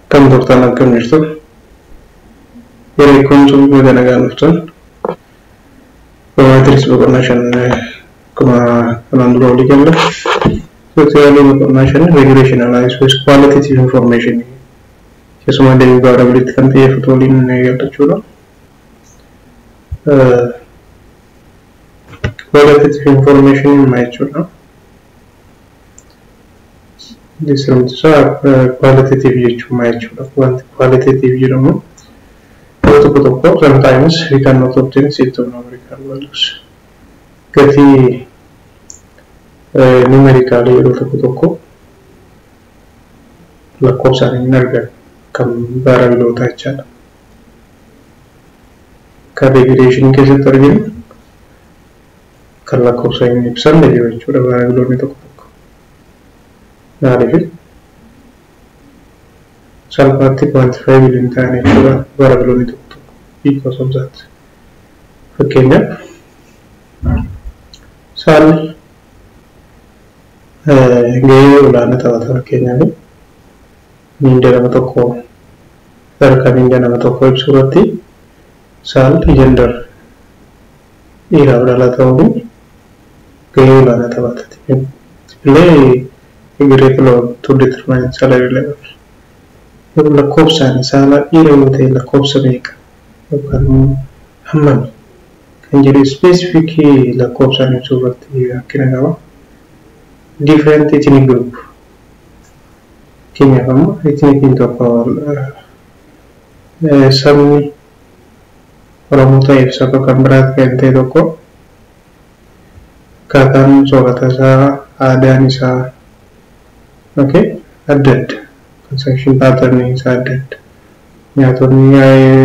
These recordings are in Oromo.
Akkam turtan, akkam jirtu? Yeroo kun baga nagaan dhuftan. Maatiriks boqonnaa 5 akkuma kanaan dura walii galle. Tutorialii boqonnaa 5 regression analysis with qualitative information keessumaa deebii variability kan xiyyeeffatu waliin eegalla jechuudha. Qualitative information maal jechuudha? Sirriitti isaa qualitative jechuun maal jechuudha? Wanti qualitative jedhamu yeroo tokko tokko sometimes we cannot obtain set of numerical values. Gatii numerical yeroo tokko tokko lakkoofsaan hin argan kan variableoota jechaadha. Kan regression keessatti arginu kan lakkoofsa hin ibsamne jiru jechuudha variableoonni tokko tokko. Maaliif salphaatti quantifiable hin taane jechuudha variableoonni tokko tokko because of that. Fakkeenyaaf, saalli gahee olaanaa taphata. Fakkeenyaaf, miinda nama tokko, sadarkaa miinda nama tokko ibsuu irratti saalli, gender, dhiiraaf dhalaa ta'uun gahee olaanaa taphata. Play a great role to determine salary level. Yeroo lakkoofsaan saala dhiira yoo ta'e lakkoofsa meeqa yookaan immoo hammami kan jedhu specific lakkoofsaan ibsuu irratti rakkina qaba. Different ethnic group, fakkeenyaaf, amma ethniciin tokko sabni Oromoo ta'eef saba kan biraatti kan ta'e tokko akkaataan soorata isaa, aadaan isaa, okay, adda adda. Consumption pattern isaa adda adda. Nyaatonni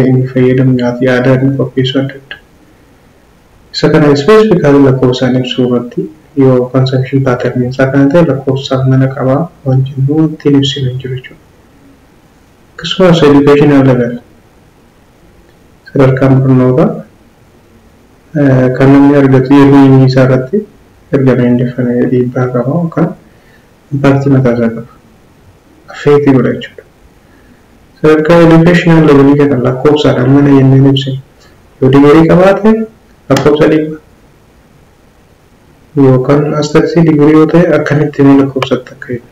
inni fayyadamu, nyaati aadaa inni qopheessu adda adda. Isa kana specifically lakkoofsaan ibsuu irratti yoo consumption pattern isaa kana ta'e lakkoofsaan mana qabaa waan jennu ittiin ibsinu hin jiru jechuudha. Akkasumas educational level, sadarkaan barnootaa kan namni argatu yeroo inni isaa irratti erga leenjifamee dhiibbaa qaba yookaan impact mataa isaa qaba. Affect godha jechuudha. Sadarkaa educational levelii kana lakkoofsaan mana jenneen ibsinu. Yoo digirii qabaate lakkoofsa 100 yookaan mastersii digirii yoo ta'e akkamitti inni lakkoofsatti akka himu.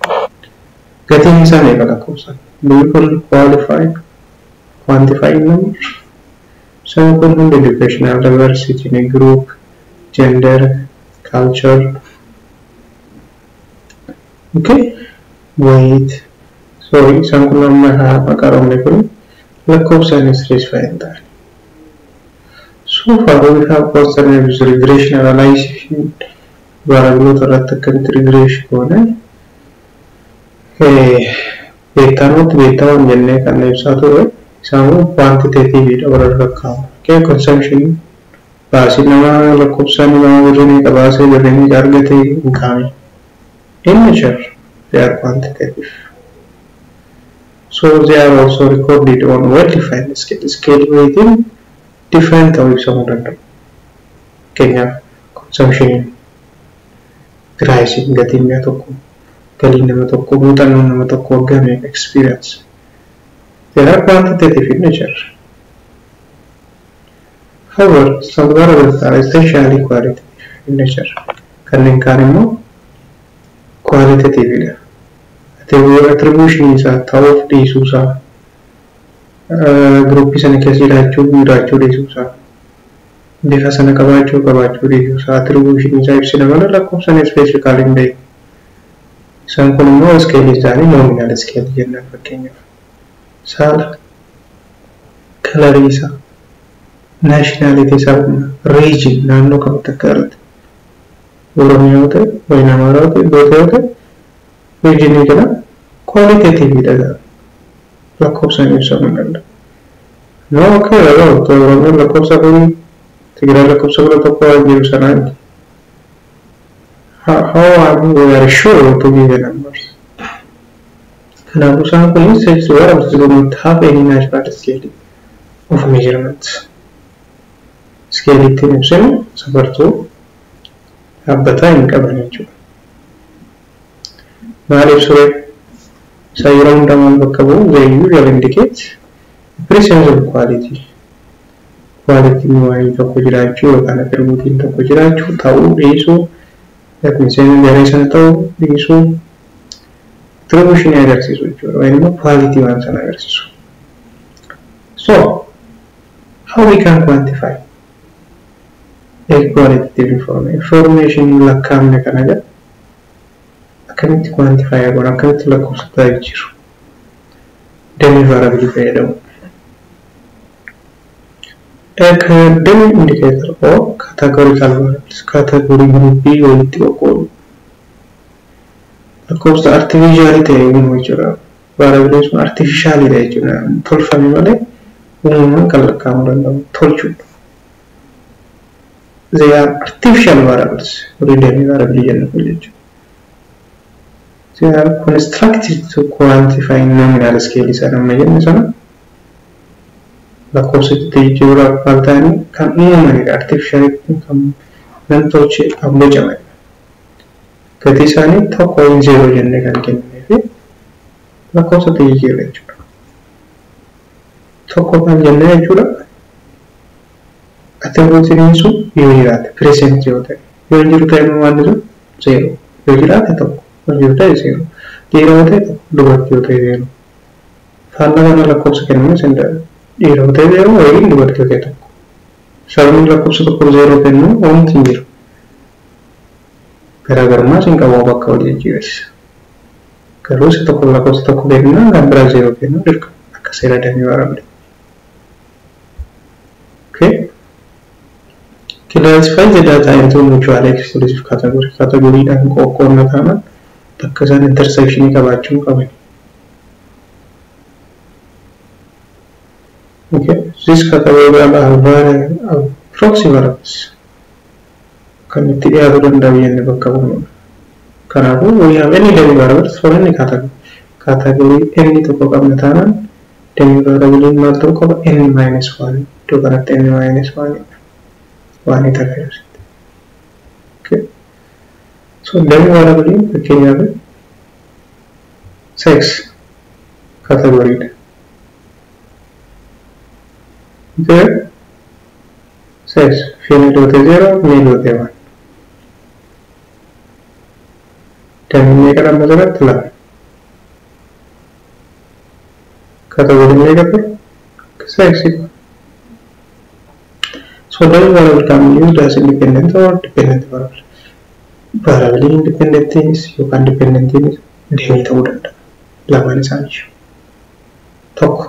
Gatiin isaa meeqa lakkoofsaan? Do you call qualify quantifying numbers? Isaan kun hundi educational diversity, group, gender, culture, okay, weight. Sorry, isaan kun amma maqaa dhoofne kun lakkoofsaan specify hin ta'an. So far we have concerned with regression analysis, variableoota irratti akkamitti regression goone beta naught, beta one jennee kan ibsaa turre. Isaan kun quantitative dha warra lakkaa'amu. Okay, consumption baasii nama lakkoofsaan nama birrii meeqa baasee, birrii meeqa argate income. In nature they are quantitative. So they are also recorded on well defined scale. Scale weighting different ta'uu ibsamuu danda'u. Fakkeenyaaf, consumption pricing, gatiin mi'a tokko, galiin nama tokko, muuxannoon nama tokko waggaa meeqa, experience. They are quantitative in nature. However, some variables are essentially qualitative in nature. Kanneen kaan immoo qualitative dha. Attribution isaa, ta'uuf dhiisuu isaa, groupii sana keessa jiraachuu jiraachuu dhiisuu isaa, bifa sana qabaachuu qabaachuu dhiisuu isaa, attribution isaa ibsina malee lakkoofsaan specifically hin beeku. Isaan kun immoo scaleii isaanii nominal scale jennaan. Fakkeenyaaf, saala, colorii isaa, nationality isaa, region, naannoo kamitti akka dhalate, Oromiyaa yoo ta'e, wayin Amaaraa yoo ta'e, Goota yoo ta'e, regionii kana qualitative dha, lakkoofsaan ibsamuu hin danda'u. No, okay, about Oromiyaa lakkoofsa kun, Tigraay lakkoofsa 11 waan jiru sanaa miti. How are we are sure to give the numbers? Kanaafuu isaan kun such variables do not have any natural scale of measurement. Scale ittiin ibsinu safartuu dhaabbataa hin qaban jechuudha. Maal ibsure? Isa yeroo hundaa maal bakka bu'u? They usually indicate presence of quality. Quality waan tokko jiraachuu yookaan attribuutiin tokko jiraachuu ta'uu dhiisuu, miseensa garee sana ta'uu dhiisuu, attribution agarsiisu jechuudha. Yookaan immoo quality waan sana agarsiisu. So, how we can quantify a qualitative information? Information lakkaa'amne kana jedha. Akkamitti quantify goona? Akkamitti lakkoofsa jiru? Dummy variable fayyadamu. Dummy indicator or categorical variables, category groupii walitti qoqqoodu. Lakkoofsa artificial ta'e uumuu jechuudha. Variable sun artificial dha jechuudha. Tolfame malee uumamaan kan lakkaa'amuu danda'u tolchuudha. They are artificial variables. Warri dummy variable jennu kun jechuudha. They are constructed to quantify nominal scale isaan amma jenne sana lakkoofsa itti jijjiiruudhaaf maal ta'anii kan uumamanidha. Artificial kan namtolchee kan bocamanidha. Gatii isaanii tokko hin zeeroo jennee kan kennee fi lakkoofsa itti jijjiirra jechuudha. Tokko kan jennee jechuudha. Attribuutiin sun yoo jiraate, present yoo ta'e, yoo hin jiru ta'e immoo waan sun zeeroo, yoo jiraate tokko, yoo jiru ta'e zeeroo, dhiira yoo ta'e tokko, dubartii yoo ta'e zeeroo. Faallaa kana lakkoofsa kennames hin danda'u. Dhiira yoo ta'e zeeroo yookiin dubartii yoo ta'e tokko. Sababni lakkoofsa tokko zeeroo kennu wanti hin jiru. Garaagarummaa hin qabu bakka wal jijjiiressa. Garuu isa tokko lakkoofsa tokko kennaa kan biraa zeeroo kennu dirqama akka seera dummy variable. Okay. Classify the data into mutually exclusive category. Categoriidhaan qoqqoodna taanaan bakka isaan intersection qabaachuu qaban. Okay. This category are proxy variables. Kan itti dhiyaatu danda'u jenne bakka bu'uudha. Kanaafuu we have any dummy variables for any category. Category inni tokko qabna taanaan dummy variable maal ta'uu qaba? N minus 1. Iddoo kanatti n minus 1 dha. Waan itti agarsiisu. Okay. So dummy variable fakkeenyaaf sex category dha. Okay. Sex female yoo ta'e 0, male yoo ta'e 1. Dummy meeqa dha amma asirratti? 2. Category meeqa ture? Sex. So dummy variable can be used as independent or dependent variable. Variable independentiinis yookaan dependentiinis dummy ta'uu danda'a. Lamaan isaanii. Tokko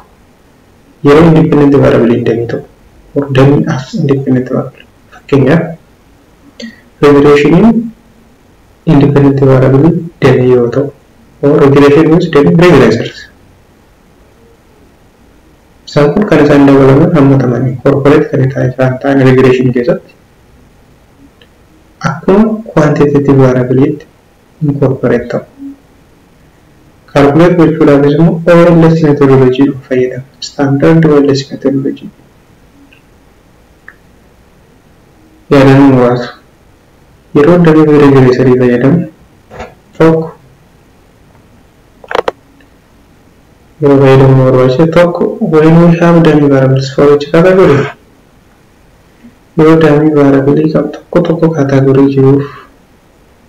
yeroo independent variable dummy ta'u or dummy as independent variable. Fakkeenyaaf regressioniin independent variable dummy yoo ta'u or regression with dummy regressors. Isaan kun kan isaan dabalaman hammatamanii incorporate kan isaan ta'an regression keessatti akkuma quantitative variableetti incorporate ta'u. Calculate gochuudhaafis immoo OLS methodology fayyadama. Standard OLS methodology. Yaadannoo muraasa. Yeroo dummy regressorii fayyadamu tokko yeroo fayyadamu barbaachise tokko when we have dummy variables for each category, yeroo dummy variable qabu tokko tokko category jiruuf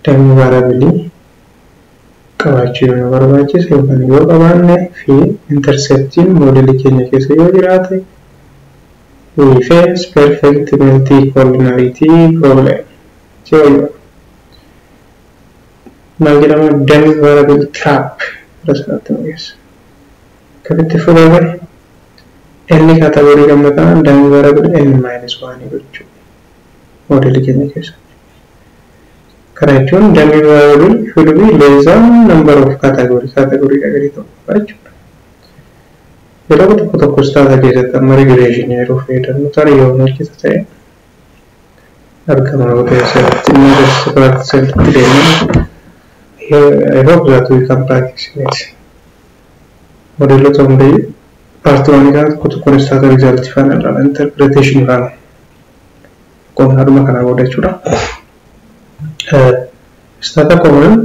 dummy variable qabaachuu yoo nu barbaachise yookaan yoo qabaanne fi interceptiin moodelii keenya keessa yoo jiraate, we face perfect multicollinearity problem. Yoo maal jedhama? Dummy variable trap gara sanatti nu geessa. Akkamitti furame? Inni category qabna taanaan dummy variable n minus 1 gochuu moodelii keenya keessa. Kana jechuun dummy variable should be less than number of category, category gadi ta'uu qaba jechuudha. Yeroo tokko tokko Stata keessatti amma regression yeroo fayyadamnu tarii yoo hojjeta ta'e argama yoo ta'e sirriitti inni sirriitti deemee, I hope that we can practice it. Modelota hundayyuu part one kana tokko tokkoon Stata result faana ilaala, interpretation faana qonnaadhuma kanaa booda jechuudha. Stata command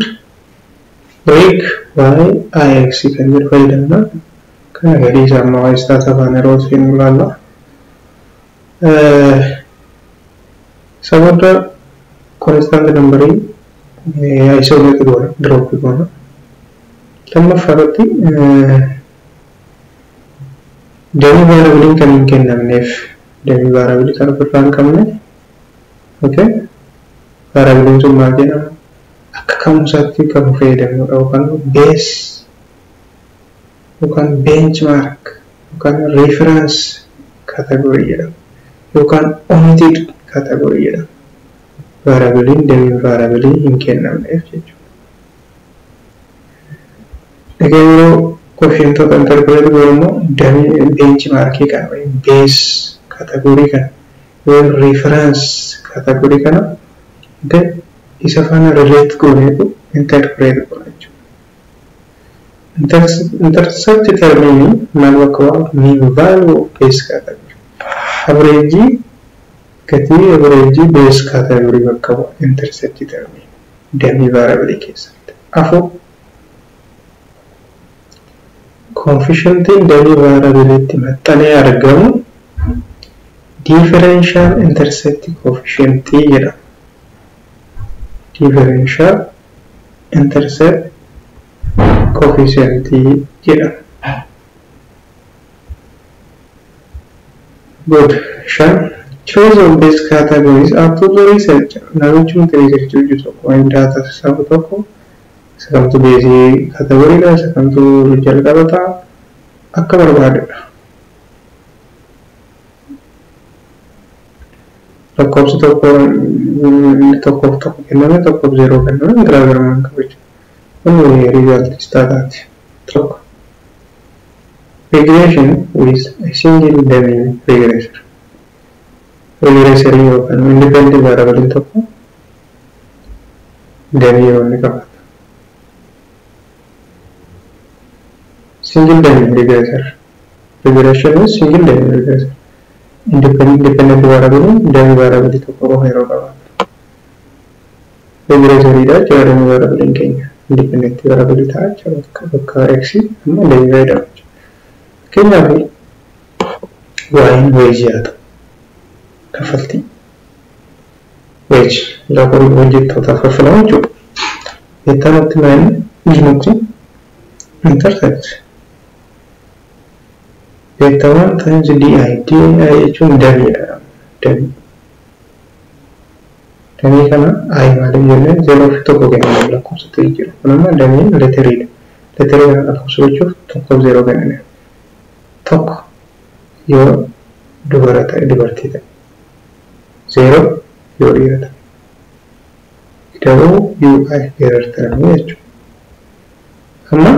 Reg y ix kan jedhu fayyadamna. Kana gadii isaa ammoo waa'ee Stata afaan yeroo seenu ilaalla. Isa booda constant numberii isolate goona, drop goona. Lammaffaa irratti dummy variableiin kan hin kennamneef, dummy variableii kan ofirraa hin qabne, okay, variableiin sun maal jedhama? Akka ka'umsaatti kan fayyadamnudha yookaan base yookaan benchmark yookaan reference category jedhama yookaan omitted category jedhama. Variableiin dummy variableii hin kennamneef jechuudha. Egaa yeroo coefficientoota interpret goonu immoo dummy benchmarkii kana, base category kana yookaan reference category kana isa faana relate gooneetu interpret goona jechuudha. Intercept termiin maal bakka bu'a? Mean value of base category. Average, gatii average base category bakka bu'a intercept termiin dummy variable keessatti. Afur, coefficientiin dummy variableitti maxxanee argamu differential intercept coefficient jedhama. Differential intercept coefficient jedhama. Good. Shan, choice of base categories up to the researcher. Namichi nuti research hojjetu tokko waan data sassaabu tokko isa kamtu base categoriidha, isa kamtu jalqaba ta'a akka barbaadudha. Lakkoofsi tokko tokkoof tokko kenname, tokkoof zeeroo kenname garaagarummaa hin qabu jechuudha. Kun result Stataati. Tokko. Regression with a single dummy regressor. Regressorii yookaan independent variable tokko dummy yeroo inni qabaatu. Single dummy regressor. Regression with single dummy regressor. Independent variable dummy variable tokko qofa yeroo qabaatu. Regressoriidha jechuudha dummy variable keenya. Independent variable ta'a jechuudha bakka x amma dummy fayyadamu. Fakkeenyaaf waa'een wageii haa ta'u, kaffaltii wage lakkoofsa hojjettootaaf kaffalamu jechuudha. Beta nutti maal nutti intercept beta 1 times di. Di jechuun dummydha. Dummy dummy kana i maaliif jennee zeeroo fi tokko kenname lakkoofsa ta'e jiru. Kun amma dummyn letteriidha. Letterii kana lakkoofsa gochuuf tokkoof zeeroo kenname. Tokko yoo dubara ta'e, dubartii ta'e, zeeroo yoo dhiira ta'e. Ida'uu UI error termii jechuudha. Amma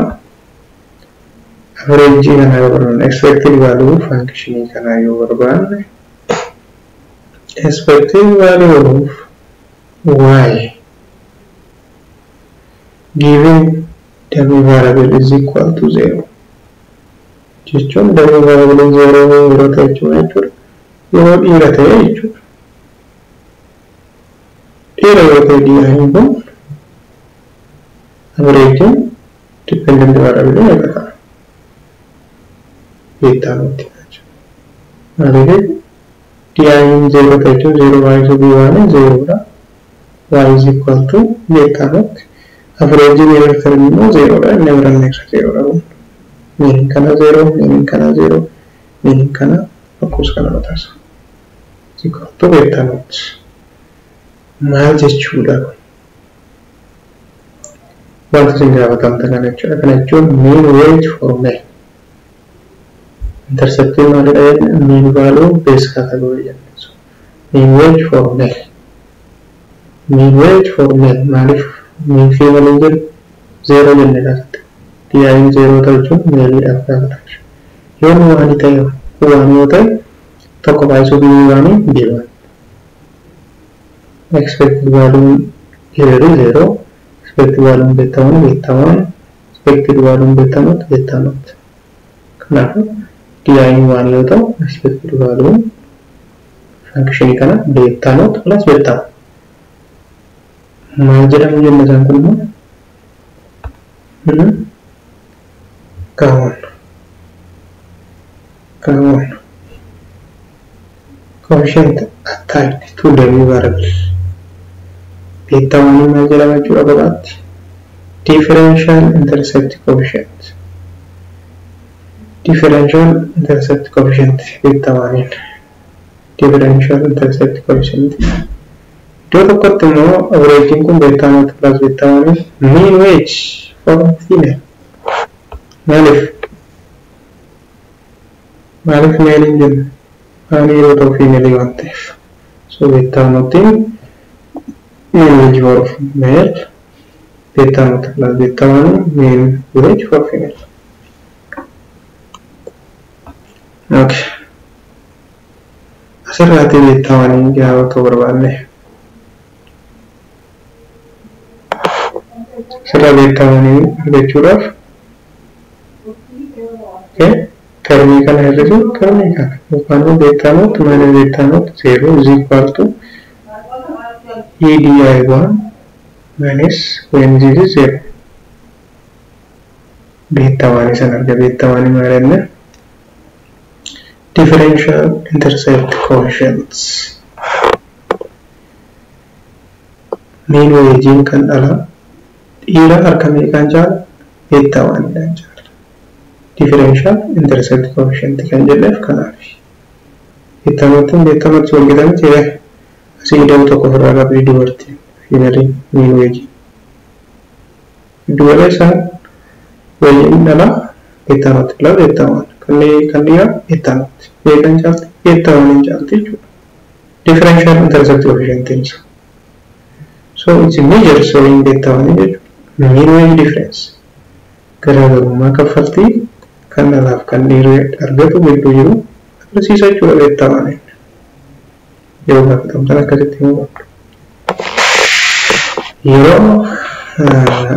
average kana yoo barbaanne, expected value functionii kanaa yoo barbaanne, expected value of y given dummy variable is equal to zero jechuun dummy variable zero yeroo ta'e jechuudha. Yeroo dhiira ta'e jechuudha. Dhiira yoo ta'e DI'n kun average dependent variable meeqa ta'a? Beta nutti jechuudha. Maaliif DI'n zero ta'e jechuun zero baay'isuu B one zerodha. Y is equal to beta nutti. Average error term immoo zerodha. Inni biraan ibsa zerodha kun. Meaning kana zero, meaning kana zero, meaning kana lakkoofsa kana mataasa. Is equal to beta nutti. Maal jechuudha kun? Wanti isin gaafatamtan kana jechuudha. Kana jechuun mean wage for male. Interceptiin maalidha jenne? Mean value base category jenne. So, mean wage for male. Mean wage for male maaliif mean female hin jedhu? Zeeroo jenne gaafate. DI'n zeeroo ta'u jechuun maleiidhaaf gaafata. Yoo inni one ta'e, one yoo ta'e, tokko baay'isuu B one B one. Expected value error zero. Expected value beta one beta one. Expected value beta naught beta naught. Kanaafuu DI'n one yoo ta'u expected value function kana beta naught plus beta one. Maal jedhamu jenna isaan kun immoo? Come on. Come on. Coefficient attached to dummy variable. Beta 1 maal jedhama jechuudha kophaatti? Differential intercept coefficient. Differential intercept coefficient beta 1. Differential intercept coefficient. Iddoo tokkotti immoo averaging kun beta 1 plus beta 1 mean wage for female. Maaliif? Maaliif male hin jenne? Waan yeroo ta'u female waan ta'eef. So beta 1 mean wage for male, beta 1 plus beta 1 mean wage for female. Okay. Asirraatti beta 1 gaafa ta'u barbaanne. Asirraa beta 1 argachuudhaaf okay, termii kana hir'isu termii kana yookaan immoo beta 0 minus beta 0 0 is equal to EDI1 minus when this is 0. Beta 1 san arga. Beta 1 maal jenne? Differential intercept coefficients. Mean wageiin kan dhalaa dhiira harka meeqaan caala? Beta 1 dhaan caala. Differential intercept coefficient kan jenneef kanaaf. Beta naughtiin beta naughtti wal qixa miti asii ida'u tokko ofirraa qabdi dubartiin female mean wage. Giddu galeessaan wageiin dhalaa beta naught plus beta 1 kan dhiiraa beta naught meeqaan caalti? Beta 1 caalti jechuudha. Differential intercept coefficient isa. So it's a measure showing beta 1 jechuudha. Mean wage difference. Garaagarummaa kaffaltii kan dhalaaf kan dhiirri argatu gidduu jiru agarsiisa jechuudha beta 1. Yeroo gaafatamtan akkasitti himuu qabdu. Yeroo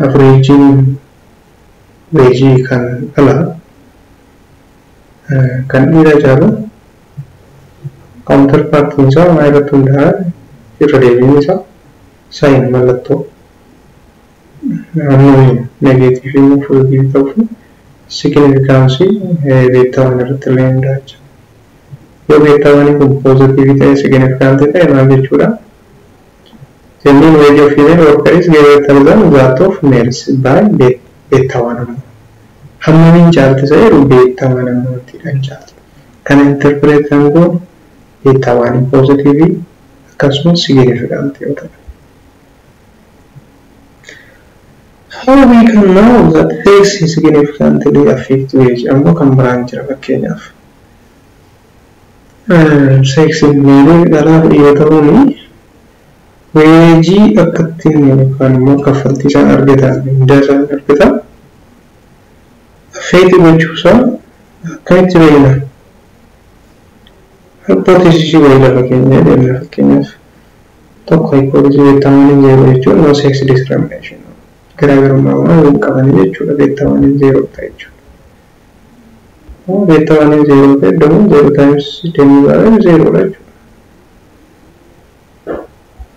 averageiin wageii kan dhalaa kan dhiira caalu counterpartiin isaa maal irratti hundaa'a? Irra deebiin isaa sign mallattoo unknown negative immoo positive ta'uu fi significance beta 1 irratti illee hundaa'a jechuudha. Yoo beta 1 kun positive ta'e significant ta'e maal jechuudha? The mean wage of female worker is greater than that of males by beta 1 ammoo. Hammamiin caalti isa jedhu beta 1 ammoottiidhaan caalti. Kana interpret kan goonu beta 1 positive akkasumas significant yoo ta'e. How we can know that sex significantly affect wage ammoo kan biraan jira fakkeenyaaf. Sexiin male dhalaa fi dhiira ta'uun wageii akka ittiin yookaan immoo kaffaltii isaan argatan mindaa isaan argatan affect gochuusaa akkamitti beekna? Hypothesisii wayii lafa keenya deemna fakkeenyaaf tokko hypothesisii beta oneiin zero jechuun no sex discrimination garaagarummaa waan hin qabanii jechuudha beta oneiin zero ta'e jechuudha. Beta oneiin zero ta'e ደግሞ zero times dummy baay'ee zerodha jechuudha.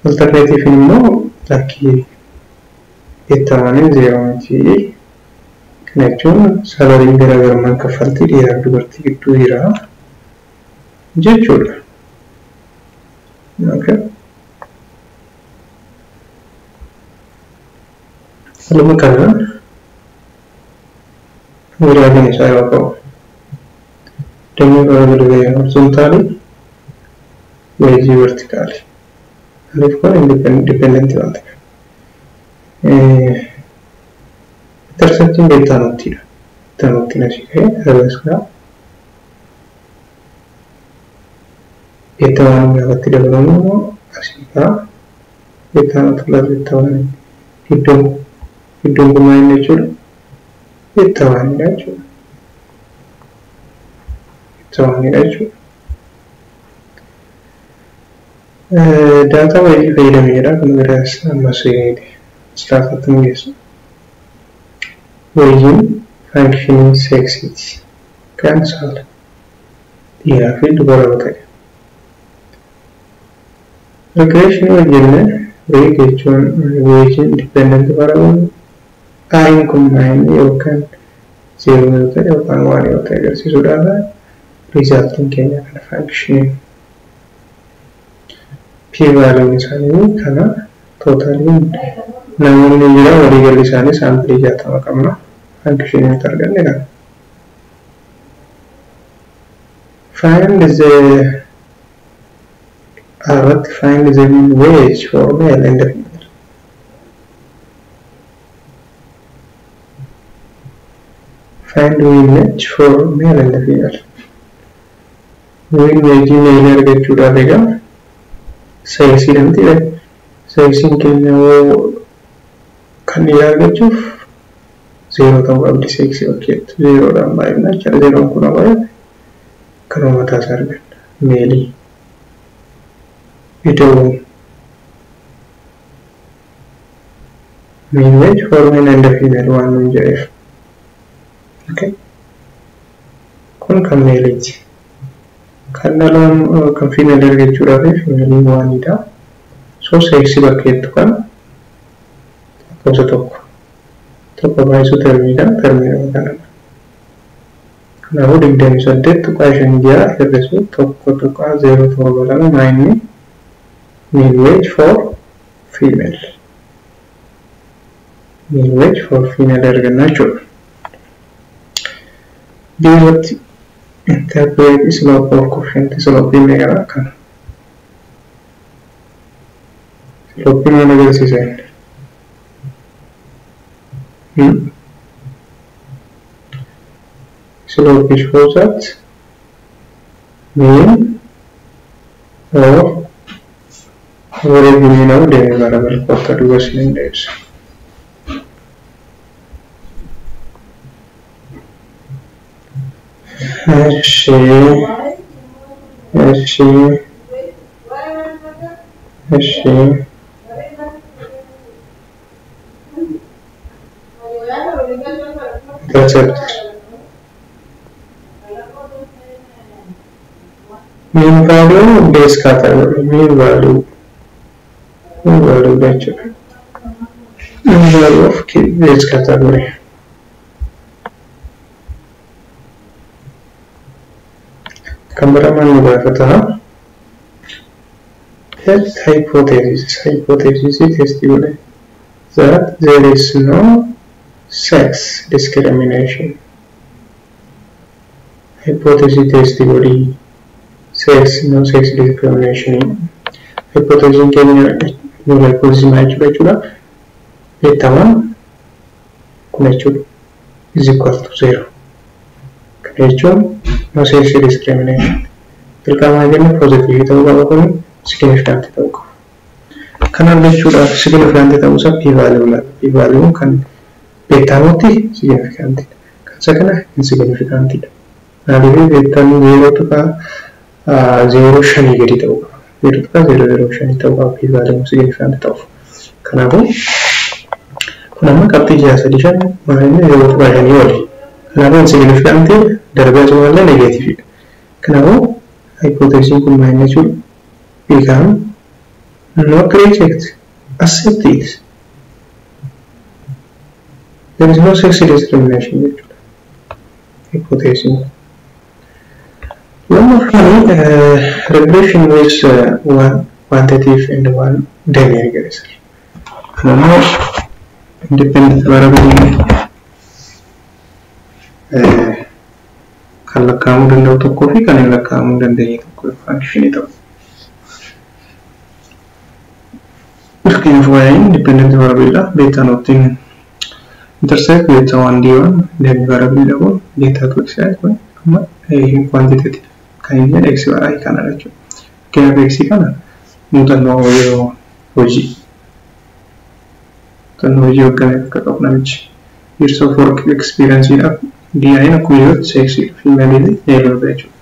Alternative immoo lakkii beta oneiin zero miti. Kana jechuun salaryiin garaagarummaan kaffaltii dhiiraa fi dubartii gidduu jira jechuudha. Okay. Haaluma kanaan giraafiin isaa yoo ka'u dummy variable horizontally wageii vertically. Maaliif kun independent waan ta'eef. Interceptiin beta noughtiidha. Beta noughtiin asii ka'ee irras ga'a. Beta one gaafatti dabalamu immoo asii ka'a. Beta nought plus beta one iddoon iddoon kun maal jechuudha? Beta oneidha jechuudha. Beta oneidha jechuudha. Data wageii fayyadameedha kun biraas ammas islaafatti nu geessu. Wageiin functionii sexiiti. Kan saala dhiiraa fi dubara yoo ta'e. Regression hojjenne reg jechuun wageiin dependent variable I'n kun maayinni yookaan 0 yoo ta'e yookaan 1 yoo ta'e agarsiisuudhaaf resultiin keenya kana function p value isaanii kana tootaliin namoonni jira waliigalli isaanii saampilii 60 qabna function nuti arganne kana. Find the find the mean wage for male and female. Find mean wage for male and female. Mean wage male argachuudhaaf egaa seeksii namti seeksiin keenya yoo kan dhiiraa argachuuf 0 ta'uu qabdi seeksii bakkeetti 0dhaan baay'inna jechuudha. 0 kun baay'ate kanuma mataa isaa arganna meelii ida'uun mean wage for male and female waan nuun jedheef. Okay. Kun kan meeliiti. Kan dhalaan kan female argachuudhaaf femalein waanidha. So seeksii bakkeettu kan lakkoofsa tokko. Tokko baay'isuu termiidha. Termiidha kanadha. Kanaafuu 28.56 hir'isuu 1.072 maayinni mean wage for female. Mean wage for female arganna jechuudha. B irratti interpret slope of coefficient slope meeqadha kana. Slope maal agarsiisa inni? Slope shows that mean or average mean of dummy variable bakka duwwaa isiniin deebisa. እሺ እሺ intercept mean value base category mean value jechuudha. Mean value of base category. Kan biramaan nu gaafata. Test hypothesis. Hypothesis test godhe. That there is no sex discrimination. Hypothesis test godhi. Sex, no sex discrimination. Hypothesis keenya null hypothesis maal jechuudha? Beta 1 kun jechuudha is equal to 0. Kana jechuun no sex discrimination. Dirqama jennu positive ta'uu qaba kun significant ta'uu qaba. Kana argachuudhaaf significant ta'uu isaa p value laata. P value kan beta nootti significant dha. Kan isa kana insignificant dha. Maaliif beetaan 0.05 gadi ta'uu qaba. 0.005 ta'uu qaba p value significant ta'uuf. Kanaafuu kun amma qabxii 635 maal inni 0.5 oli. Kanaafuu insignificant darbee asumallee negatiividha. Kanaafuu hypothesis kun maal jechuudha? We can not reject, accept it. There is no sex discrimination jechuudha. Hypothesis. Lammaffaan regression with one quantitative and one dummy regressor. Kun immoo independent variable kan lakkaa'amuu danda'u tokkoo fi kan hin lakkaa'amuu hin dandeenye tokko function ta'u. Fakkeenyaaf waa'ee independent variable dha. Beta noottiin intercept beta 1 d1 dummy variable dha kun beta 2 xi kun amma quantitative kan inni jedhe x i kana jechuudha. Fakkeenyaaf x kana muuxannoo yeroo hojii muuxannoo hojii waggaa meeqa akka qabu namichi years of work experience dhaaf DI'n akkuma jirutti seeksii female fi male jechuudha.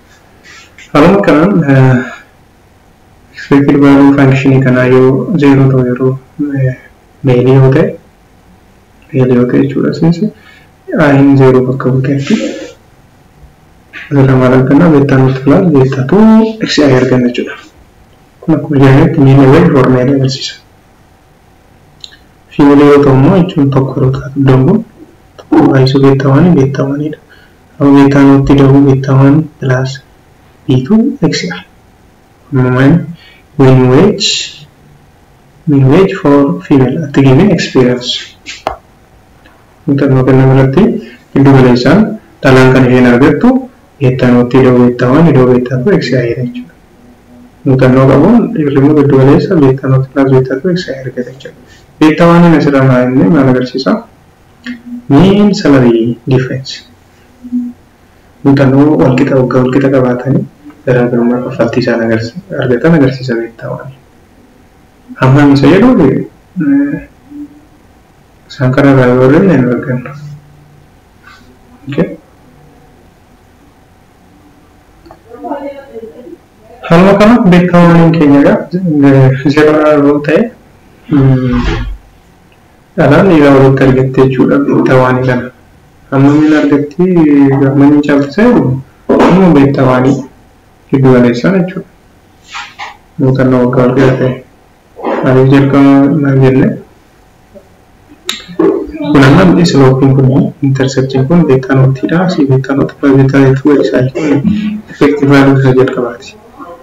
Haaluma kanaan expected value function kanaa yoo 0 ta'u yeroo male yoo ta'e male yoo ta'e jechuudha. Since i'n 0 bakka buuteetti asirra maal arganna beta nutti plus beta 2 xi arganna jechuudha. Kun akkuma jiranitti mean wage for male agarsiisa. Female yoo ta'u immoo jechuun tokko yeroo taatu iddoon kun tokko baay'isuu beta 1 beta 1 dha. Amma beta nought ida'uu beta 1 plus B2 xi. Amma mean wage for female at the given experience. Muuxannoo kennamu irratti giddu galeessaan dhalaan kan isheen argattu beta nought ida'uu beta 1 ida'uu beta 2 xi jechuudha. Muuxannoo qabuun dhiirri immoo giddu galeessa beta nought plus beta 2 xi argata jechuudha. Beta 1 asirraa maal inni maal agarsiisa? Mean salary difference. Muuxannoo walqixa waggaa walqixa qabaatanii garaagarummaa kaffaltii isaan argatan agarsiisa beta 1. Hammam isa jedhu isaan kana irraa yoo ilaalle hin argannu. Okay. Haaluma kana beta 1 keenya egaa zeeroodhaa yeroo ta'e dhalaan dhiiraa walitti argatte jechuudha beta 1 kana. Hammamiin argatti hammamiin caalchisee amma beta 1 giddu galeessaan jechuudha. Muuxannoo waggaa walqixa ta'e. Maaliif jalqaba maal jenne? Kun amma slopeiin kun interceptiin kun beta noughtiidha. Asii beta nought plus beta 2 xi kun effective value isa jalqabaati.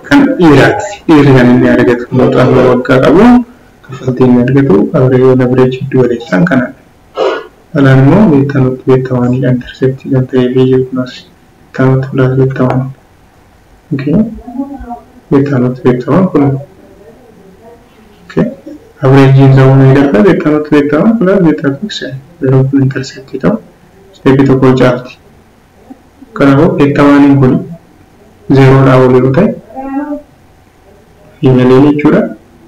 Kan dhiiraati. Dhiirri kan inni argatu muuxannoo waggaa qabu kaffaltii inni argatu average giddu galeessaan kanadha. Dhalaan immoo beta nought beta 1 dha interceptii kan ta'ee fi jiru kunis beta nought plus beta 1. Okay. Beta nought beta 1 kun okay. Average isaa meeqa beta nought beta 1 plus beta 2 xi yeroo kun interceptii ta'u stepii tokko caalti. Kanaafuu beta 1 kun zeeroodhaa ol yeroo ta'e femaleiin jechuudha.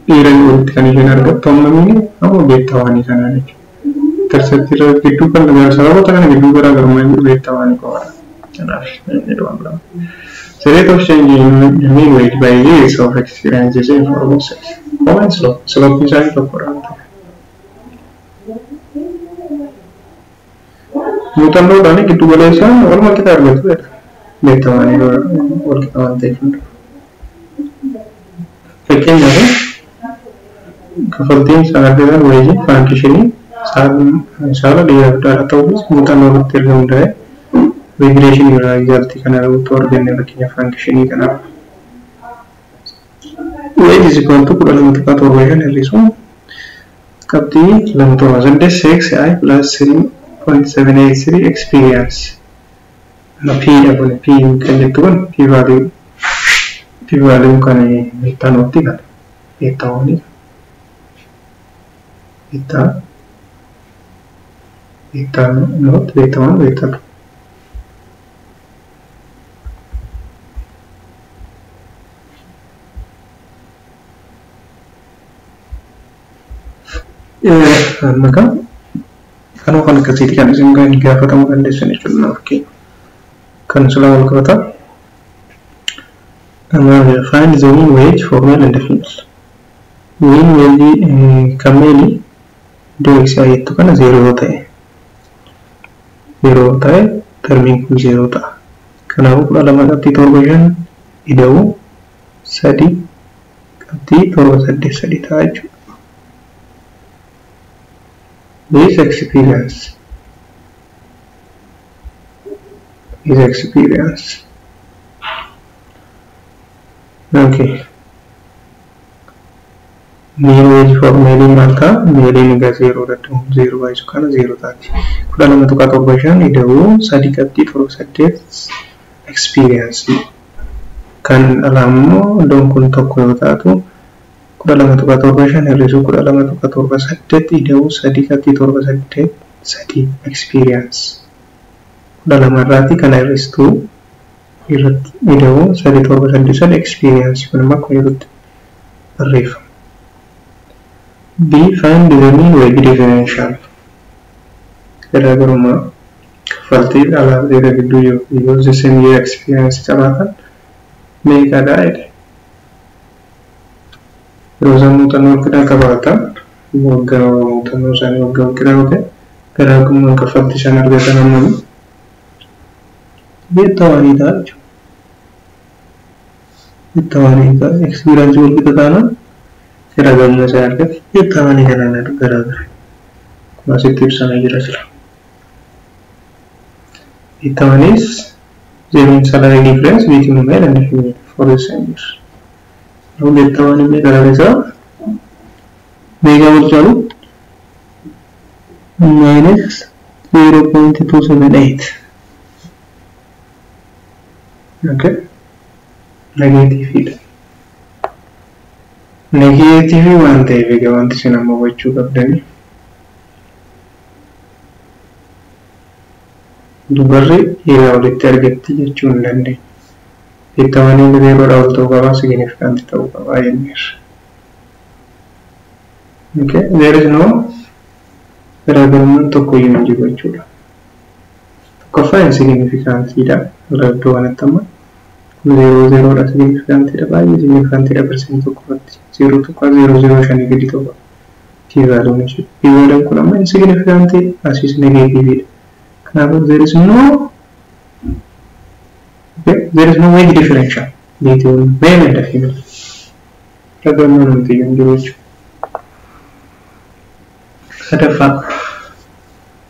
Dhiira walitti kan isheen argattu hammamiin amma beta 1 kanaan jechuudha. Interceptii irra gidduu kan sababoota kana gidduu garaagarummaa jiru beta 1 qofaadha. Kanaaf inni waan lama. The rate of change in mean wage by years of experience is in for both sexes. Common slope. Slope isaanii tokkodha waan ta'eef. Muuxannoodhaan giddu galeessaan walumaa qixa argatu jedha. Beta 1 wal qixa waan ta'eef hunda. Fakkeenyaaf kaffaltiin isaan argatan wage functionii saala dhiiraaf dhalaa ta'uus muuxannoo irratti erga hundaa'e regression irraa resultii kana irratti arganne fakkeenyaaf functionii kanaaf. Wage is equal to 12.75 hir'isuun qabxii 278 6i plus 3.783 experience. P dha kun P kan jettu kun P value kan beta noughtti kana beta 1 beta nought beta 1 beta 2. Amma kanuma kan akkasiiti kan isin gaafatamuu dandeessan jechuudha. Fakkeenya kan silaa wal qabata. Find the mean wage for male and female. Mean wage kan male iddoo xi jettu kana zeeroo yoo ta'e zeeroo ta'e termiin kun zeeroo ta'a. Kanaafuu 12.75 ida'uu 3.783 ta'a jechuudha. This experience is experience. Okay. Mean wage for male maal ta'a? Maleiin egaa zeeroo irratti zeeroo baay'isu kana zeeroo taati. 12.75 ida'uu 3.78 experience. Kan dhalaa immoo iddoon kun tokko yoo taatu 12.75 hir'isuu 12.78 ida'uu 3.783 experience. 12 irraatii kana hir'istuu irratti ida'uu 3.783 experience kun immoo akkuma jirutti barreeffama. B. Find the mean wage differential. Garaagarummaa kaffaltii dhalaa fi dhiira gidduu jiru yoo the same year experience qabaatan meeqadha jedhe. Yeroo isaan muuxannoo walqixaa qabaatan waggaa muuxannoo isaanii waggaa walqixaa yoo ta'e garaagarummaan kaffaltii isaan argatan hammami? Beta 1 ta'a jechuudha. Beta 1 ta'a. Experience walqixa taanaan garaagarummaa isaan argatu beta 1 kanaan garaagara. Kun asitti ibsamee jira jira. Beta 1 is the mean salary difference between male and female for the same year. Now beta 1 meeqa isaa meeqa wal caalu minus 0.278. Okay. Negatiiviidha. Negatiivii waan ta'eef egaa wanti isin amma hubachuu qabdani. Dubarri dhiiraa olitti argatti jechuu hin dandeenyu. Beta 1 zeeroodhaa ol ta'uu qabaa, significant ta'uu qabaa jenneerra. Okay, there is no garaagarummaan tokko iyyuu hin jiru jechuudha. Tokkoffaa insignificantiidha. Iddoo kanatti amma kun zeeroo zeeroodha, significantiidha, baay'ee significantiidha, 1% irratti 0.005 gadi ta'uu qaba. P valuun jechuudha. P valuun kun amma insignificantii, asiis negatiiviidha. Kanaafuu there is no wage differential between male and female. Garaagarummaan wanti iyyuu hin jiru jechuudha. Sadaffaa,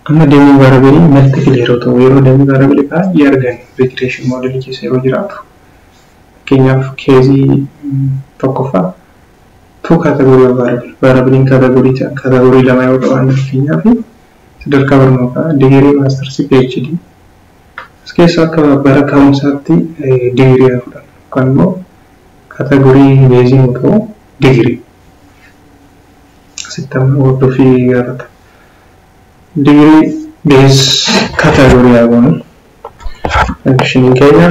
amma dummy variable multiple yeroo ta'u, yeroo dummy variable baay'ee argan regression model keessa yeroo jiraatu, fakkeenyaaf caseii tokkoffaa two category of variable, variableiin category lama yoo qabaanne, fakkeenyaaf sadarkaa barnootaa digirii, maastarsii, PhD. As keessa akka bara ka'umsaatti digirii haa fudhannu yookaan immoo category baseii yoo ta'u digirii. Asitti amma hordofii gaafata. Digirii base category haa goonu. Functioniin keenya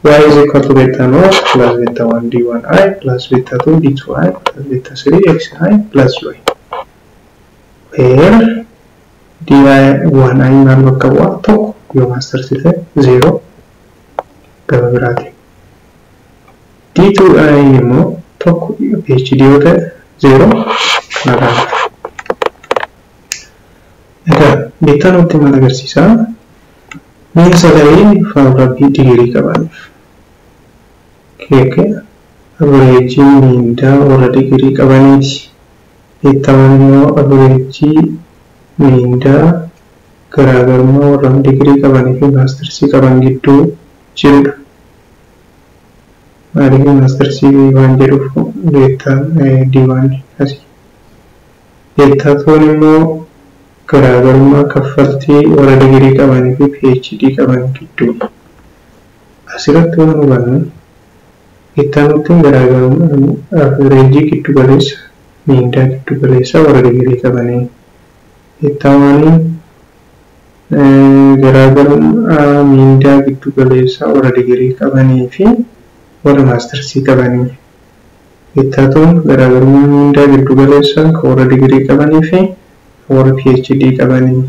y is equal to beta naught plus beta 1 d1i plus beta 2 d2i plus beta 3 xi plus ui. Where d1i maal bakka bu'aa? Tokko yoo maastarsii ta'e, 0 gama biraati. D2i immoo tokko PhD yoo ta'e, 0 kana. Egaa beta naught maal agarsiisaa? Mean salary warra digirii qabaniif. Keeke averageii miindaa warra digirii qabaniiti. Beta 1 immoo averageii miindaa garaagarummaa warra digirii qabanii fi maastarsii qaban gidduu jirudha. Maaliif? Maastarsii waan jedhuuf beta D1 asii. Beta twon immoo garaagarummaa kaffaltii warra digirii qabanii fi PhD qaban gidduudha. Asirratti waan hubannu, beta naughtiin garaagarummaa averageii giddu galeessa miindaa giddu galeessa warra digirii qabanii. Beta oneiin garaagarummaa miindaa giddu galeessaa warra digirii qabanii fi warra maastarsii qabanii. Beta twon garaagarummaa miindaa giddu galeessaa kan warra digirii qabanii fi warra PhD qabanii.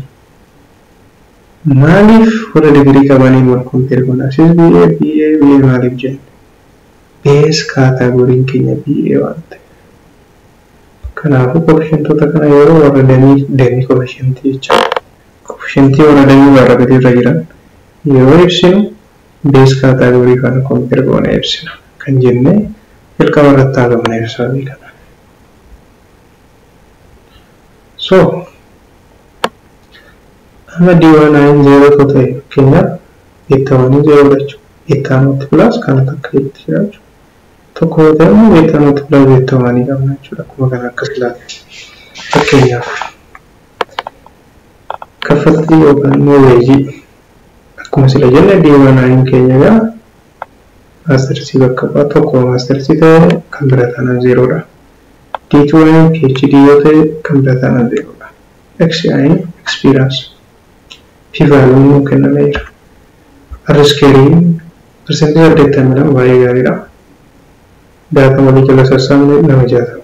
Maaliif warra digirii qabanii wal compare goona? Asis BA, BA, BA maaliif jenne? Base categoryn keenya BA waan ta'eef. Kanaafuu coefficientoota kana yeroo warra dummy coefficientii jecha. Coefficientii warra dummy variableii irra jiran yeroo ibsinu base category kana compare goone ibsina kan jennee jalqaba irratti haasofne sababii kana. So amma D1 zeeroo ta'e, fakkeenyaaf beta oneii zeeroo jechuudha. Beta naught plus kana takka jetti jechuudha. Tokko yoo ta'e immoo beta naught plus beta oneii qabna jechuudha. Akkuma kana akkas ilaalla. Fakkeenyaaf kaffaltii yookaan immoo wageii akkuma sila jenne D1 keenya egaa maastarsii bakka bu'a, tokko maastarsii ta'e kan bira taanaan zeeroodha. D2 PhD yoo ta'e kan bira taanaan zeeroodha. XI experience P value nuu kennameera. R squarein 82% baay'ee gaariidha. Data walii jala sassaabne nama 60.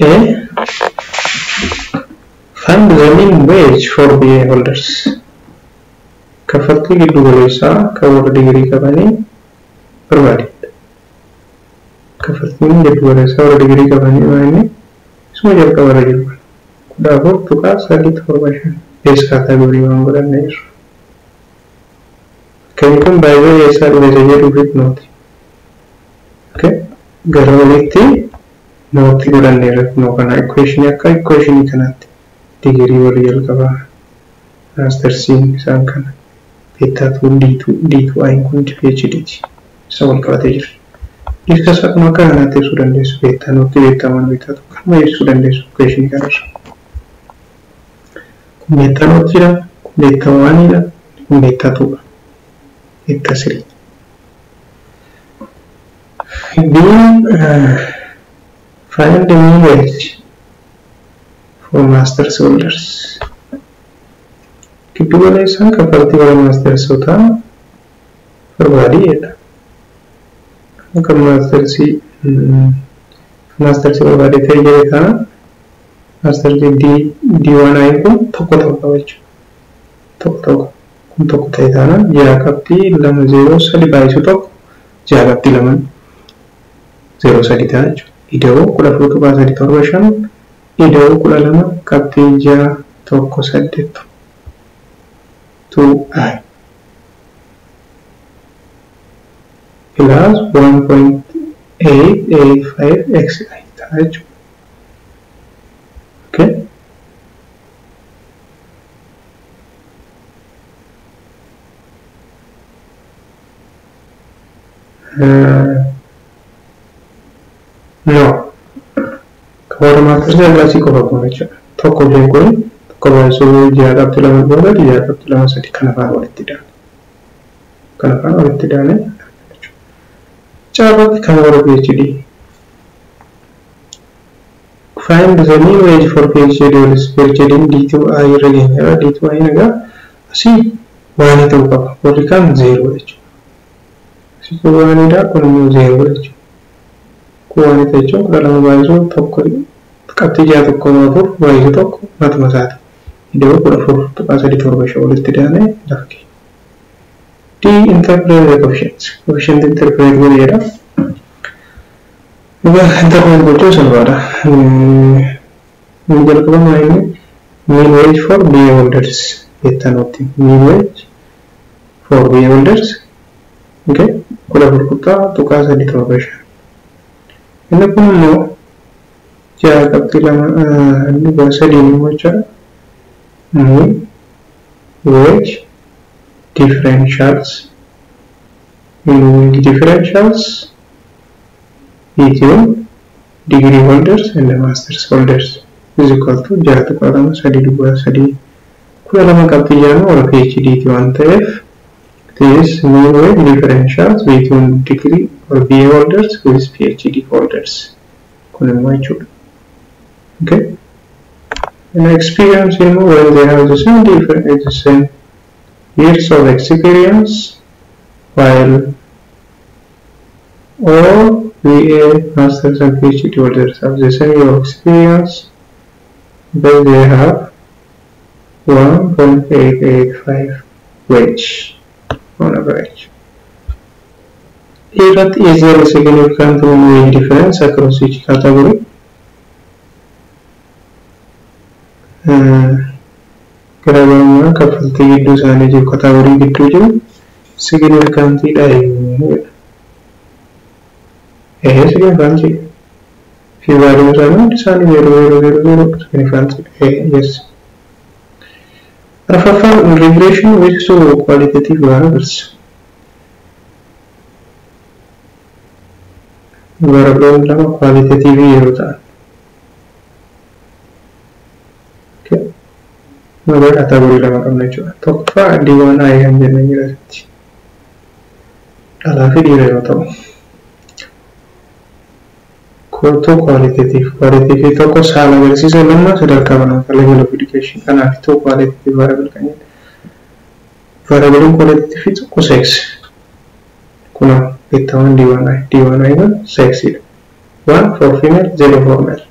A, find the mean wage for BA holders. Kaffaltii giddu galeessaa kan warra digirii qabanii barbaade. Kaffaltiin giddu galeessaa warra digirii qabanii waa inni isuma jalqaba irra jiru 14.375 base category waan godhanne jiru. Fakkeenyi kun baay'ee eessaa dhufe isa jedhuufit note. Gara olitti noteii godhanneerra kunoo kana equationii akka equationii kanaatti. Digirii warri jalqabaa maastersiin isaan kana beta 2 D2 D2I kun PhD ti. Isa wal qabatee jira. Ibsa isaa akkuma akka kanaatti ibsuu dandeessu. Beta nought beta 1 beta 2 kanuma ibsuu dandeessu equation kanarra. Kun beta nought jira, kun beta 1 dha, kun beta 2 dha. Beta 3. B find the mean wage for masters holders. Giddu galeessaan kaffaltii warra maastersotaa barbaadii jedha. Akka maastersii barbaadee ta'e jedhe kana maastersii D1I kun tokko ta'uu qaba jechuudha. Tokko ta'uu qaba. Kun tokko ta'e taanaan 6.203 baay'isu 1 6.203 ta'a jechuudha. Ida'uu 14.375 ida'uu 12.618 2i plus 1.885 xi ta'a jechuudha. Okay. No. Warra maastersii allaasii qofa kun jechuudha. Tokko isheen kun tokko baay'isuu 6.2 6.23 kana faana walitti daane. Kana faana walitti daane jechuudha. Caalaatti kan warra PhD. Find the mean wage for PhD holders. PhD D2I irra geenyerra. D2I egaa asii waanii ta'uu qaba. Warri kaan 0 jechuudha. Asii kun waaniidha kun immoo 0 jechuudha. Kun waanii ta'e jechuun 12 baay'isuu 1 qabxii 6.14 baay'isuu 1 matuma isaati. Ida'uu 14.375 walitti daanee lafa keenya. D interpret the coefficients. Coefficient interpret godhi jedha. Egaa interpret gochuun salphaadha. Inni jalqaba maal inni mean wage for BA holders jettan nutti. Mean wage for BA holders okay 14.375. Inni kun immoo 6.2 immoo jechuudha. Mean wage differentials, mean wage differentials between degree holders and the masters holders is equal to 6.2 3 12.6 warra PhD ti waan ta'eef this mean wage differentials between degree or BA holders with PhD holders kun immoo jechuudha. Okay. And experience immoo when they have the same different the same years of experience while all BA, masters and PhD holders have the same year of experience, but they have 1.885 wage on average. Irratti is there a significant wage difference across each category? Garaagarummaa kaffaltii gidduu isaanii jiru category gidduu jiru significantidha jedha. Significant fi value isaanii hundi isaanii 0 0 0 0 significant yes. Arfaffaan regression with two qualitative variables. Variableoonni lama qualitative yeroo ta'an. Okay. Maqaa category lama qabna jechuudha. Tokkoffaa D1I kan jennee jira asitti. Dhalaa fi dhiira yeroo ta'u. Two qualitative. Qualitative tokko saala agarsiisa lama sadarkaa barnootaa level of education. Kanaaf two qualitative variable kan jedhu. Variablein qualitative tokko sex. Kun beta 1 D1I. D1I kun sexidha. 1 for female, 0 for male.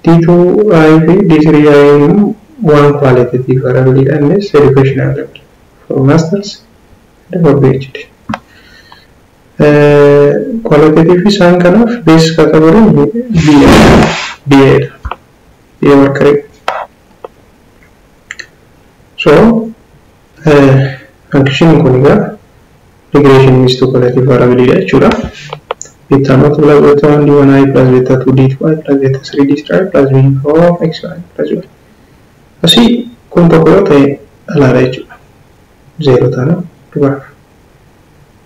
D2I fi D3I one qualitative variable innis educational level for masters and for PhD. Qualitative isaan kanaaf base category BA BA dha. BA worker. So function kun egaa regression is to qualitative variable dha jechuudha. Beta naught plus beta 1 d1i plus beta 2 d2i plus beta 3 d3i plus b4 xi plus y. Asii kun tokko yoo ta'e alaadha jechuudha. Zeero taanaan dubaraaf.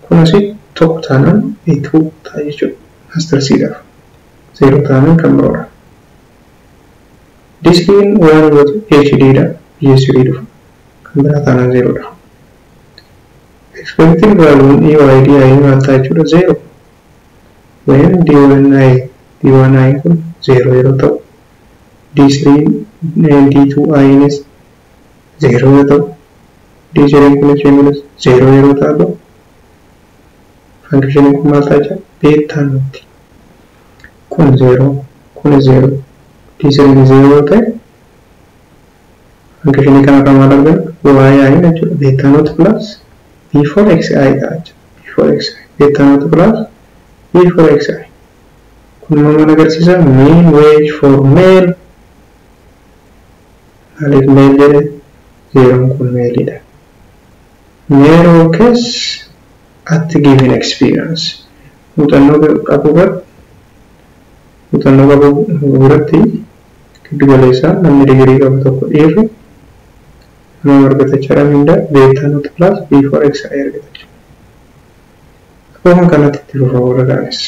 Kun asii tokko taanaan B2 ta'a jechuudha. Mastersiidhaaf. Zeero taanaan kan biroodha. Diskiin waan yoo ta'e PhD dha. PhD dhufa. Kan biraa taanaan zeeroodha. Expected value EYDI maal ta'a jechuudha? Zeero. When D1i D1i kun zeero yeroo ta'u, D3 D2i nis zeero yoo ta'u, D3 kunis kunis zeero yeroo ta'u, fankishiniin kun maal ta'a jechuudha? Beta naught. Kun zeero, kun zeero, D3 zeero yoo ta'e, fankishinii kanarraa maal arganna? Yi jechuudha. Beta naught plus B4 xi ta'a jechuudha. B4 xi. Beta naught plus B4 xi. Kun immoo maal agarsiisa? Mean wage for male. Maaliif male jedhe? Zeeroon kun maleidha. Male workers at given experience. Muuxannoo qabu irratti, muuxannoo qabu biratti giddu galeessaan namni digirii qabu tokko dhiirri nama argata jechuudha mindaa beta naught plus B4 xi argata jechuudha. Akkuma kanatti itti fufa warra kaanis.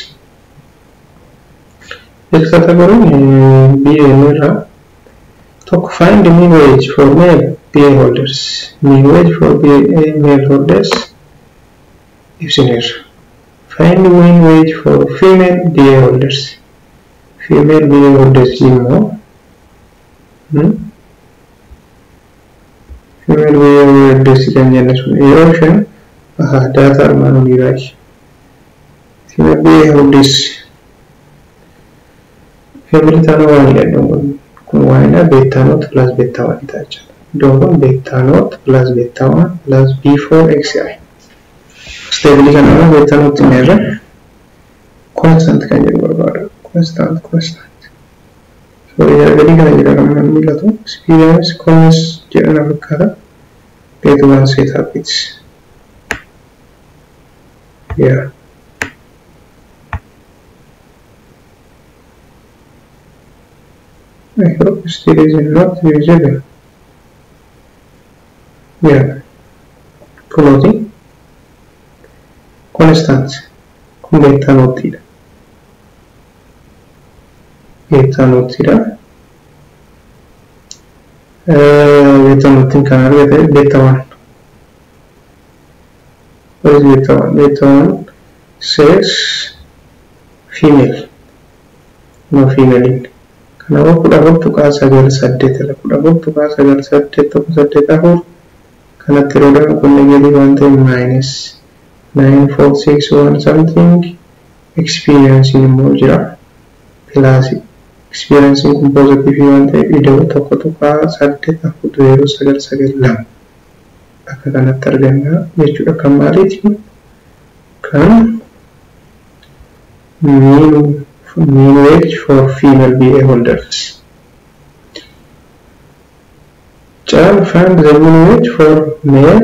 Next category BA irraa tokko, find the mean wage for male BA holders. Mean wage for BA male holders ibsineerra. Find the mean wage for female BA holders. Female BA holders immoo, female BA holders kan jenne sun yeroo isheen data armaan oliiraayi. Female BA holders female taana waanidha iddoon kun. Kun waanidha, beta naught plus beta 1 ta'a jechuudha. Iddoon kun beta naught plus beta 1 plus B4 xi. Stabilii kana irraa beta naught irra constant kan jedhu barbaadu. Constant, constant. So gadii kana jira kan mul'atu. Experience cons jedhana fakkaata. Beta 1 set up it. Yeah. I hope still is not visible. Yeah. Kunooti constant kun beta naughtiidha. Beta naughtiidha. Beta naughtiin kan argate beta 1. What is beta 1? Beta 1 says female. No female in. Kanaafuu 14.98 dha. 14.98 184 kanatti yeroo darbu kun negative waan ta'eef minus 9461 something. Experience immoo jira plus. Experience kun positive waan ta'eef ida'u 1.840992 akka kanatti arganna jechuudha. Kan maaliiti? Kan mean wage for female BA holders. Child, find the mean wage for male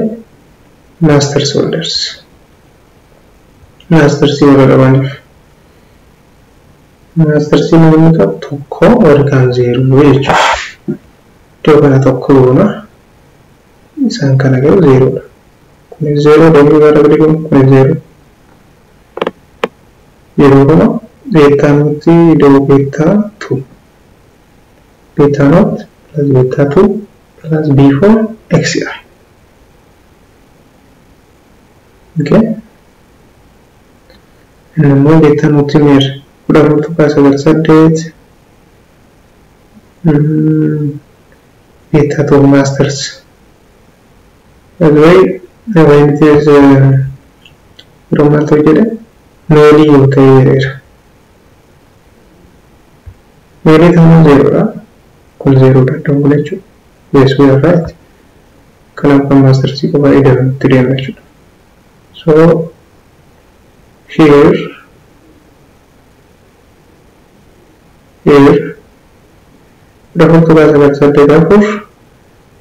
masters holders. Masters warra qabaniif. Masters namni qabu tokko, warri kaan zeeroo jechuudha. Iddoo kana tokko goona. Isaan kana garuu zeeroodha. Kunis zeeroo, damee bara biri kun kunis zeeroo. Yeroo kana beta naught iddoo beta 2. Beta naught plus beta 2 plus B4 xi. Okay. Inni immoo beta naught meera 14.98 beta 2 masters. By the way, when it is yeroo maal ta'u jedhe, maleii yoo ta'e jedheera. Maleii taanaan zeeroodha. Kun zeeroodha iddoon kun jechuudha. Yes, we are right. Kanaaf kan mastersii qofaa ida'utti deemna jechuudha. So here 14.984,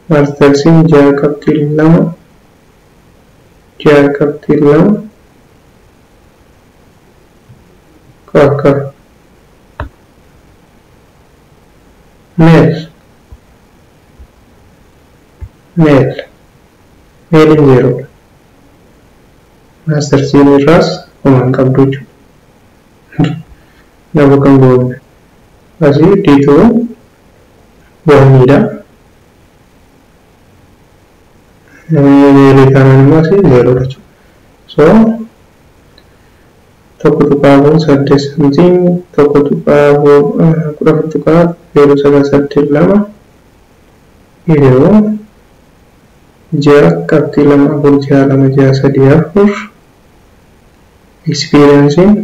mastersiin 6.2, 6.2. Worker. Male. Male. Malein zeeroodha. Maastarsiin irraas homaa hin qabdu jechuudha. Nama kan goone. Asii D2 oneiidha. Maleii taanaan immoo asii zeeroodha jechuudha. So 1.48 something, 1.4, 14.0982 yeroo 6.246264 experienceiin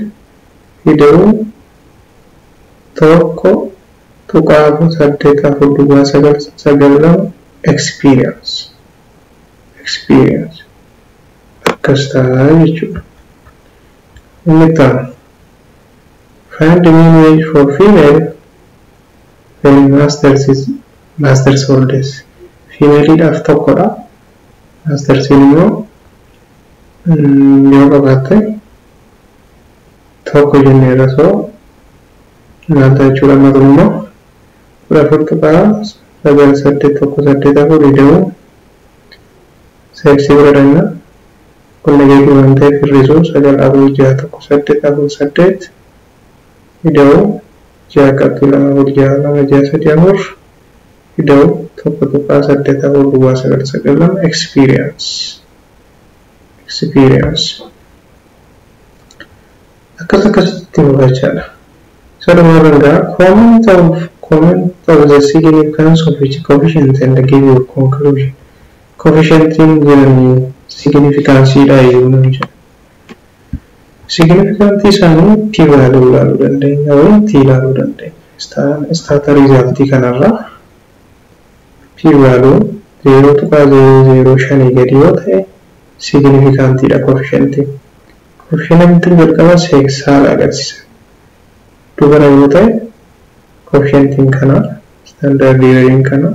ida'uu 1.48409992 experience akkas ta'a jechuudha. Inni itti aanu, find the mean wage for female when masters is masters holders. Femaleiidhaaf tokkodha. Mastersiin immoo yoo qabaatte tokko jenneerra. So maal ta'a jechuudha? Amma kun immoo 14.98184 ida'uu sexii bira dhanna. Kun negative waan ta'eef hir'isuu, 9461848 ida'uu 6.246264 ida'uu 1.840992 experience akkas akkasitti hubachaadha. So dhumarra egaa comment of the significance of each coefficient and give your conclusion. Coefficientiin jiranii significanceiidha iyyuu nuun jedha. Significantii isaanii p value ilaaluu dandeenya yookiin t ilaaluu dandeenya. Stata resultii kanarraa p value 0.005 gadi yoo ta'e significantiidha coefficientiin. Coefficientiin jalqaba sex haala agarsiisa. Dubara yoo ta'e coefficientiin kana, standard erroriin kana,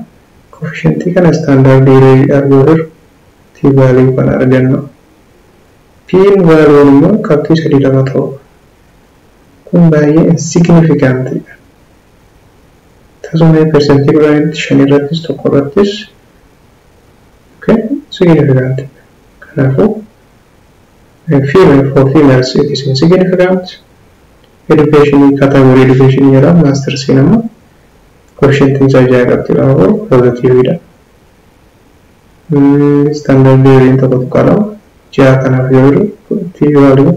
coefficientii kana standard erroriidhaaf yoo hirru t value kana arganna. P value immoo 0.32 ta'u. Kun baay'ee insignificantidha. Tasuma 10% 5 irrattis 1 irrattis okay, significant. Kanaafuu female, for females it is insignificant. Education category education jedha. Mastersiin ammoo coefficientiin isaa 6.24 positiveidha. Standard erroriin 1.2 ja'a, kanaaf yoo jiru t value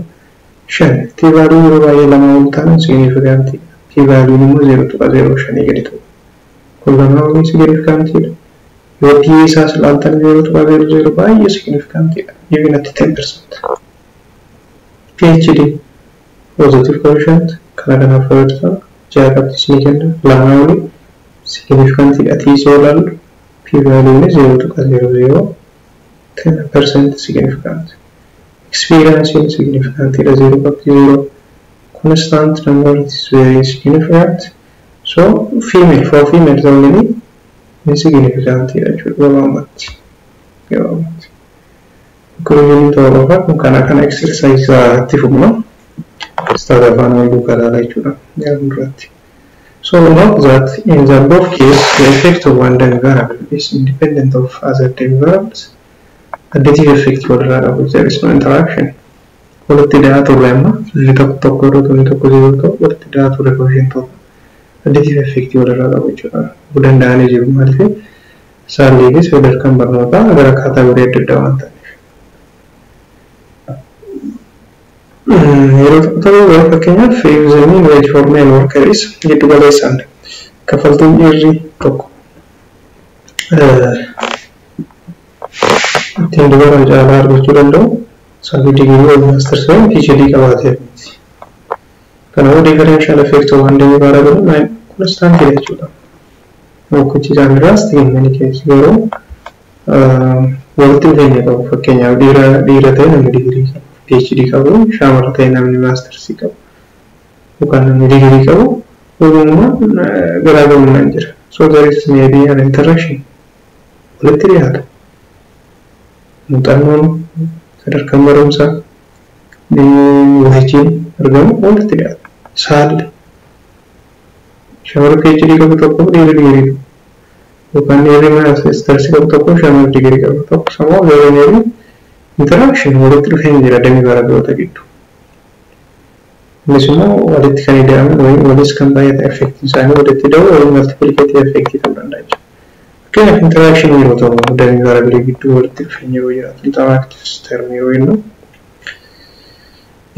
5. T value yeroo baay'ee 2 ol ta'an significantidha. P value immoo 0.05 gadi ta'u. Kun 2 olii significantidha. Yoo p isaas ilaaltan 0.00 baay'ee significantidha. Even at 10%. PhD positive coefficient kana kanaaf yoo ta'u 6 qabxii kenna, 2 olii significantidha. T yoo ilaallu p value 0.00 10% significant. Experience significantidha, 0.0 constant number is very significant. So female, for females only insignificant jechuudha gabaabumatti. Gabaabumatti. Conclusion ta'uu qofa kun kana kana exercise itti fufna. Stata afaan wal duukaa ilaalaa jechuudha yeroo duraatti. So note that in the above case, the effect of one dummy variable is independent of other dummy variables. Additive effect walirraa qabu, there is no interaction. Walitti dhiyaa turre amma inni tokko tokko yeroo inni tokko zeeroo ta'u walitti dhiyaa turre coefficientoota. Additive effect walirraa qabu jechuudha. Danda'anii jiru, maaliif saallii fi sadarkaan barnootaa gara category adda addaa waan ta'aniif. Yeroo tokko tokko garuu fakkeenyaaf if the mean wage for male worker is giddu galeessaan kaffaltiin dhiirri tokko ittiin dubara caalaa argachuu danda'u sabii digirii ol masters yookiin PhD qabaateef miti. Kanaafuu differential effect of one dummy variable nine constant jechuudha. Mokkichi isaan irraas in many cases garuu walitti dhufeenya qabu. Fakkeenyaaf dhiira ta'e namni digirii qabu, PhD qabu, shamara ta'e namni mastersii qabu yookaan namni digirii qabu ogummaan garaagarummaan jira. So there is maybe an interaction, walitti dhiyaatu. Muuxannoon, sadarkaan barumsaa, wajiin argamu walitti dhiyaatu. Saalli shamarri PhD qabu tokko dhiirri digirii qabu. Yookaan dhiirri maastarsii qabu tokko shamarri digirii qabu tokko sammuu garuu interaction walitti dhufeenya jira dummy variableoota gidduu. Innis immoo walitti kan ida'aman waliin walis kan baay'atan effectii isaanii walitti ida'u waliin multiplicative effectii ta'uu danda'a jechuudha. Fakkeenyaaf interaction yeroo ta'u dummy variable gidduu walitti dhufeenya yeroo jiraatu interactive term yeroo jennu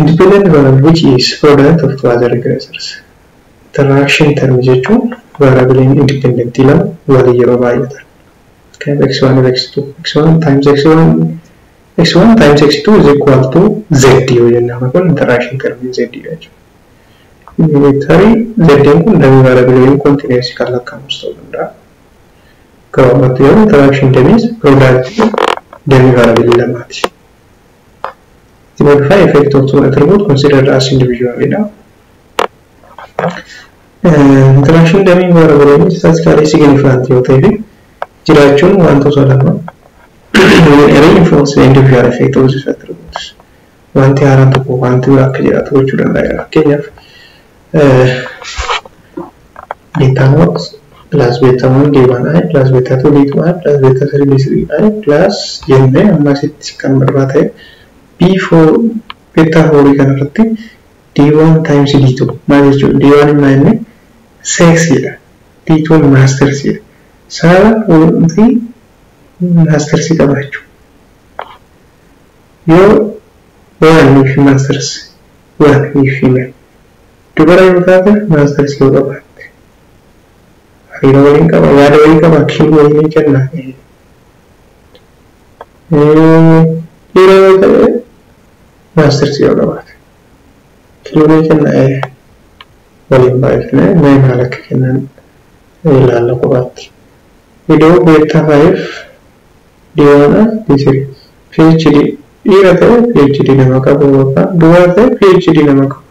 independent variable which is product of two other regressors. Interaction term jechuun variable independent lama walii yeroo baay'atan. Fakkeenyaaf x1 fi x2, x1 times x1, x1 times x2 is equal to z yoo jenne amma kun interaction term z jechuudha. Tarii z kun dummy variable waliin continuous kan lakkaa'amus ta'uu danda'a. Gabaabumatti yeroo interaction terms product dummy variable lamaati. The modify effect of two attribute considered as individual dha. Interaction dummy variable statistically significant yoo ta'e fi jiraachuun wantoota lama reinforce the individual effect of these attributes. Wanti haaraan tokko wanti biraa akka jiraatu gochuu danda'a. Fakkeenyaaf beta naught plus beta 1 d1i plus beta 2 d2i plus beta 3 d3i plus jennee amma asitti kan barbaa ta'e b4 beta 4 kanarratti d1 times d2 maal jechuudha? D1 immoo inni sexiidha, d2 mastersiidha. Saala fi mastersii qabaachuu yoo waan fi masters waan fi female dubara yoo taate mastersii yoo qabaatte hariiroo waliin qaba, yaada walii qaba, clue walii ni kenna. Dhiira yoo ta'e mastersii yoo qabaate clue ni kenna, waliin baay'ifne mee maal akka kennan ilaalla kophaatti. Iddoo beta 5 D1 D3 PhD dhiira ta'e PhD nama qabu yookaan dubara ta'e PhD nama qabu.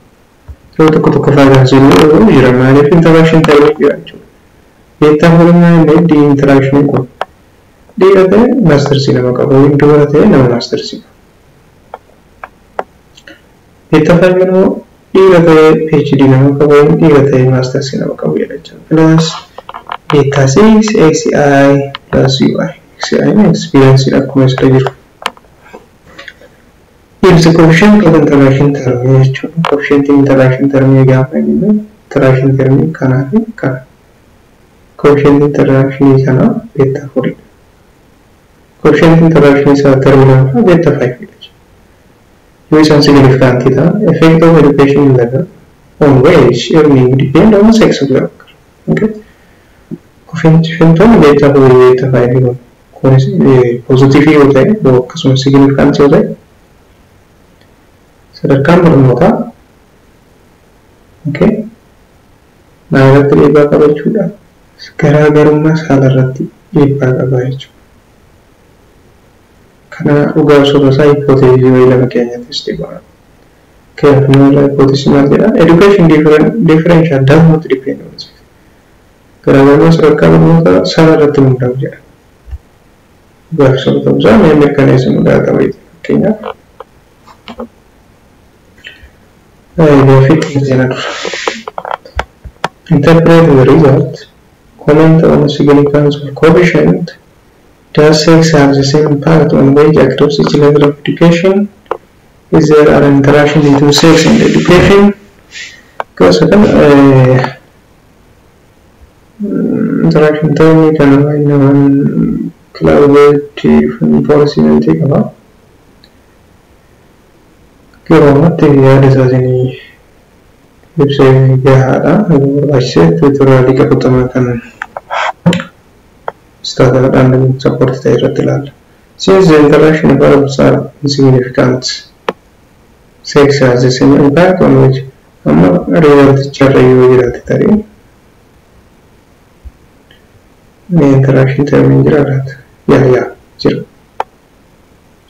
Yeroo tokko tokko vacancy illee jira, maaliif interaction ta'ee jira jechuudha. Beta fourummaa illee D interaction kun dhiira ta'e mastersii nama qabu, dubara ta'e nama mastersii qabu. Beta 5 immoo dhiira ta'e PhD nama qabu, dhiira ta'e mastersii nama qabu jedha jechuudha. Plus beta 6 XI plus UI. XI experience akkuma isirra jiru. If the coefficient of interaction term jechuudha. Coefficient interaction term gaafa jennu interaction term kanaa fi kana. Coefficient interaction kana beta 4 dha. Coefficient interaction isaa term lammaffaa beta 5 dha. Yoo isaan significant ta'an, effect of education level on wage earning depend on sex of the worker. Okay. Coefficientoonni beta 4 beta 5 kun positive yoo ta'e akkasumas significant yoo ta'e sadarkaan barnootaa, okay, maal irratti dhiibbaa qaba jechuudha? Garaagarummaa saala irratti dhiibbaa qaba jechuudha. Kana dhugaa soba isaa hypothesisii wayii lama keenyattis godha. Kanaaf hypothesisii maal jedha? Education differential does not depend on sex. Garaagarummaa sadarkaa barnootaa saala irratti hundaa'u jedha. Dhugaa soba ta'uusaa mee mirkaneessinu data wayiiti fakkeenyaaf. Gaaffii seenaa dura. Interpret the result. Comment on the significance of coefficient. Does sex have the same impact on wage across each level of education? Is there an interaction between sex and education? Gosa kan interaction termii kana namaan cloud reinforcement qaba. Yeroo ammaatti yaada isaa isinii ibsee gahaadha. Barbaachisee tutorialii qabatamaa kan Statadhaan support ta'e irratti ilaalla. Since the interaction variables are insignificant, sex has the same impact on which amma resulticharra yoo jiraate tarii mee interaction termiin jira laata? Yaa jira.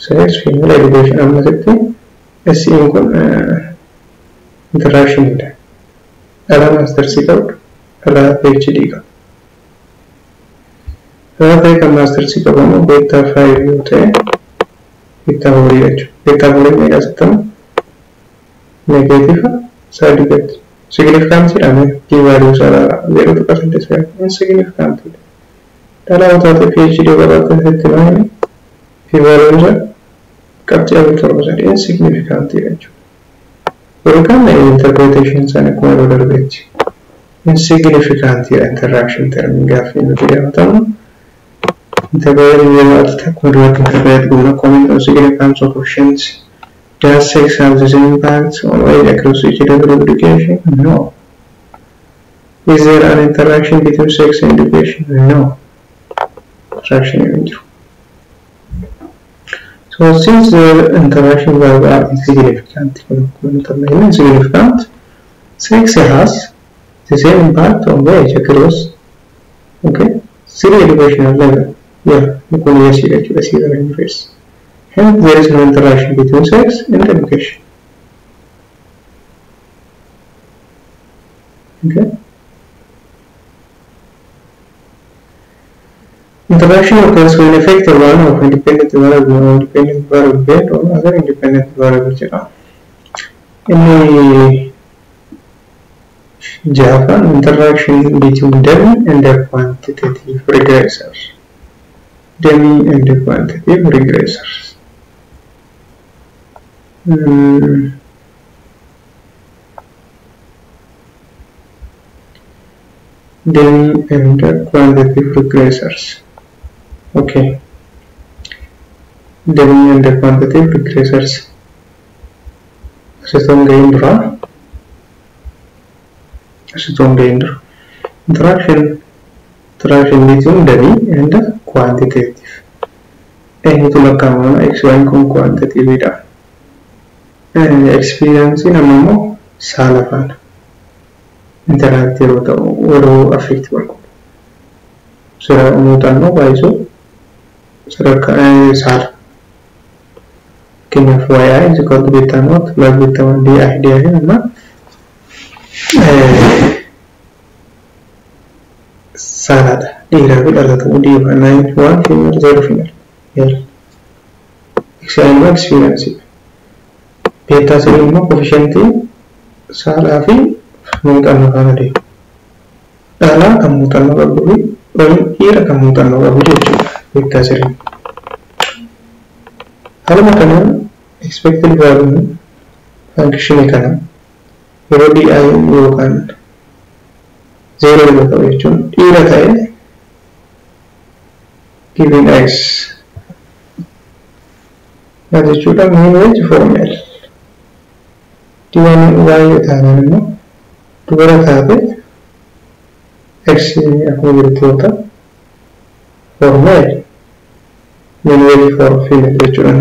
Sex, female, education ammasitti SE'n kun interaction dha. Dhala mastersii qabdu, dhala PhD qabu. Dhala ta'e kan mastersii qabu immoo beta 5 yoo ta'e beta 4 jechuudha. Beta 4 meeqa asitti? Negative 3 gadi. Significant jedhame p value isaa 0.89 insignificant. Dhalaa taate PhD qabaatte sitti maali? P value isaa qabxii 473 insignificant jechuudha. Yookaan interpretation sana akkuma yeroo darbeetti insignificant interaction term gaaffii nuti gaafatamu. Interpret akkuma duratti interpret goona comment on significance of coefficients. Does sex have the same impact on age across each level of education? No. Is there an interaction between sex and education? No. Interaction hin jiru. So since the interaction value are insignificant, insignificant, sex has the same impact on age across, okay, three educational level. Yeah, kun yes jechuudha si irra hin jiru. Hence, there is no interaction between sex and education. Okay. Interaction occurs when effect of one of independent variable or independent variable based on other independent variable jedha. Inni jahaffaan interaction between dummy and the quantitative regressors. Dummy and the quantitative regressors. Dummy and the quantitative regressors. Okay. Dummy and the quantitative regressors. Asitoon gahin dura. Asitoon gahin dura. Interaction between dummy and the quantitative. Eenyutu lakkaa'ama? X1 kun quantitative dha. Experience nama immoo saala faana interact yeroo ta'u yeroo affect wal godhu. Sira muuxannoo baay'isuu sadarkaa saala. Fakkeenyaaf YI is equal to beta naught plus beta 1 DI DI amma saalaadha. Dhiiraa fi dhala ta'uu dhiiba 9 1 female 0 female. Male. XI immoo experience. Beta sadii immoo coefficientii saalaa fi muuxannoo faana deema. Dhalaa kan muuxannoo qabuu fi dhiira kan muuxannoo qabu jechuudha. Beta sadii. Haaluma kanaan expected value function kana yeroo DI yookaan 0 yeroo ta'u jechuun dhiira ta'e given x maal jechuudha mean wage for male. D1 y taanaan immoo dubara taate x akkuma jirtu yoo ta'u for male mean wage for female jechuudha.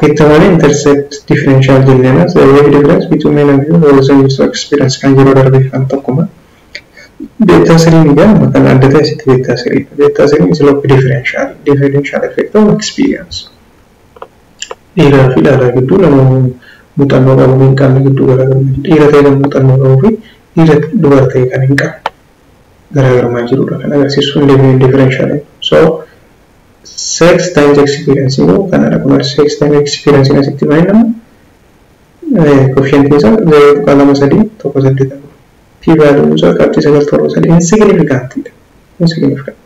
Itti intercept differential jenneen the wage difference between men and women for the same years of experience kan yeroo darbe kan tokkuma. Beta sadiin egaa kan adda ta'e asitti beta sadii. Beta sadiin slope differential effect of experience. Dhiiraa fi dhalaa gidduu nama muuxannoo qabu hin qabne gidduu garaagarummaa dhiira ta'e kan muuxannoo qabuu fi dhiira dubara ta'e kan hin qabne garaagarummaa jirudha kan agarsiisu differential. So sex times experience immoo kanadha kun sex times experience asitti baay'inama coefficient isaa 0.23 1.8 4 p value isaa qabxii 973 insignificant dha. Insignificant.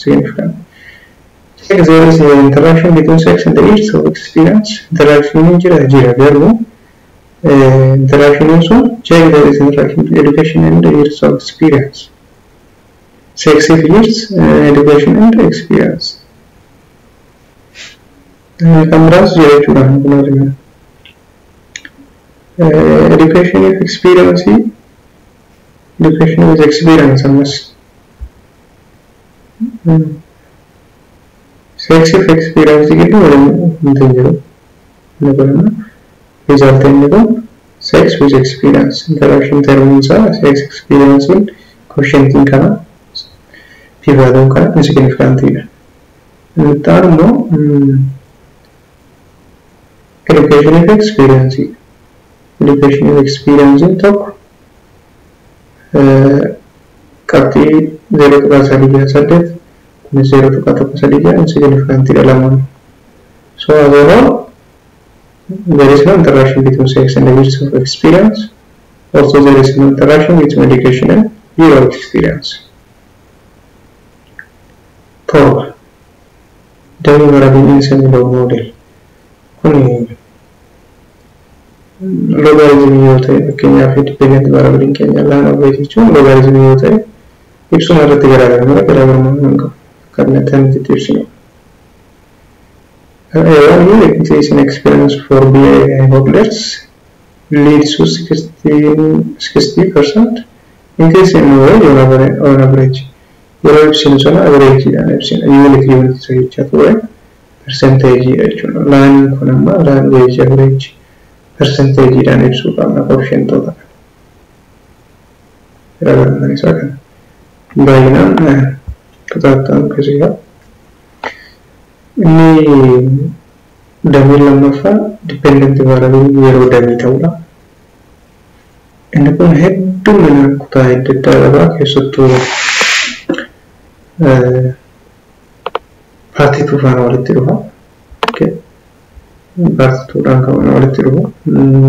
Significant. Sex there is an interaction between sex and the years of experience. Interaction jira jira garuu interaction sun check there is interaction between education and the years of experience. Sex of years, education and experience. Kan biraas jira jechuudha kun argina. Education of experience, education with experience ammas. Sex of experience gidduu waliin hin jiru. Inni kun immoo result inni kun sex with experience interaction term isaa sex experience coefficientiin kana p value kana insignificant dha. Inni itti aanu immoo education of experience. Education of experience tokko qabxii 0.368 kunis 0.136 insignificant dha lamaan. So as a whole there is no interaction between sex and the years of experience. Also, there is no interaction with medication and year of experience. 7, dummy variable ensemble model. Kun logaritmii yoo ta'e, fakkeenyaaf dependent variable keenya ln of weight jechuun logaritmii yoo ta'e, ibsuma irratti garaagarummaa hin qabu. Kan nuti ibsinu. A1 here it is an experience for BI holders leads to 60% increase in wage on average. Yeroo ibsinu sana average-dhaan ibsina. Unit unit isa jechaa ture percentage jechuudha. Lniin kun amma ln wage average percentage-dhaan ibsuu qabna coefficientoota kana. Garaagarummaan isaa kana. Baay'inaan kutaattaan keessa jira. Inni damee lammaffaa dependent variable yeroo dummy ta'udha. Inni kun hedduminaan kutaa adda addaa qaba, keessattuu part 2 faana walitti dhufa. Part 2dhaan kan walitti dhufu.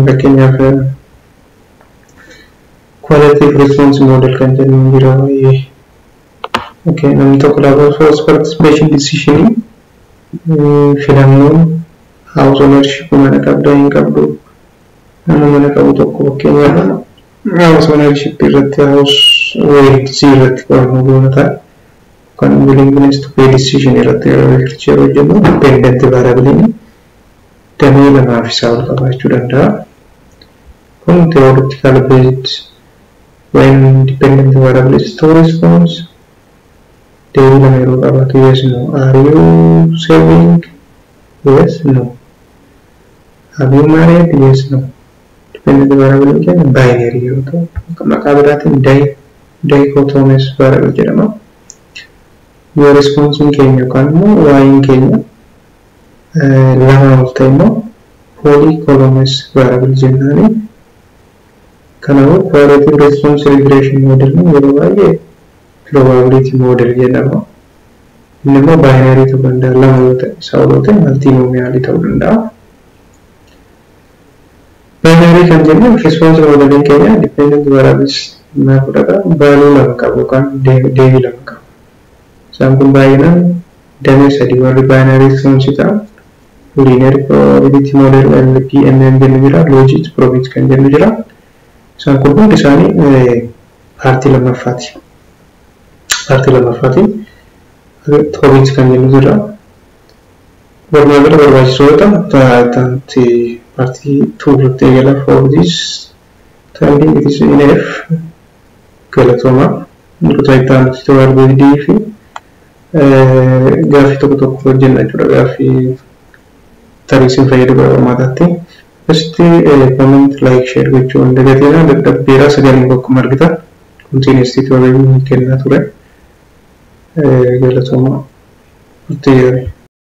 Fakkeenyaaf qualitative response model kan jennu jira baay'ee. Okay, namni tokko lafa force participation decision, filannoon house ownership, mana qabda hin qabdu, nama mana qabu tokko fakkeenyaaf house ownership irratti, house wealth irratti qorannoo goona ta'a. Kan willingness to pay decision irratti yeroo jennu, dependent variable damee lamaaf isaa ol qabaachuu danda'a. Kun theoretical based when dependent variable is two response, deebii lama yeroo qabaatu, yes, no, are you saving, yes, no, have you married, yes, no. Dependent variable keenya binary yoo ta'u, maqaa biraatiin dichotomous variable jedhama. Yoo responsiin keenya yookaan immoo Y'n keenya lama ol ta'e immoo polychotomous variable jennaani. Kanaafuu qualitative response regression model yeroo baay'ee probability model jedhama. Inni immoo binary ta'uu danda'a lama yoo ta'e, isaa ol yoo ta'e multinomial ta'uu danda'a. Binary kan jennu response modeliin keenya dependent variables maal fudhata, value lama qabu yookaan deebii lama qabu. Isaan kun baay'inaan damee sadii warri binary response ta'an linear probability model LPMM jennu jira, logit probit kan jennu jira. Isaan kun hundi isaanii part lammaffaati. Part lammaffaati. Tobit kan jennu jira. Walumaa gala barbaachisoo ta'an part 2 irratti eegala. For this time being it is enough. Galatooma. Kutaa itti aanu tutorial based fi gaaffii tokko tokko hojjenna jechuudha. Gaaffii tarii isin fayyadu gara qormaataatti. Akkasitti comment, like, share gochuu hin dagatinaa. Dadhabbeeraa sagaleen akkuma argitan continuous tutorial kennaa ture. Galatooma. Turtii gaarii.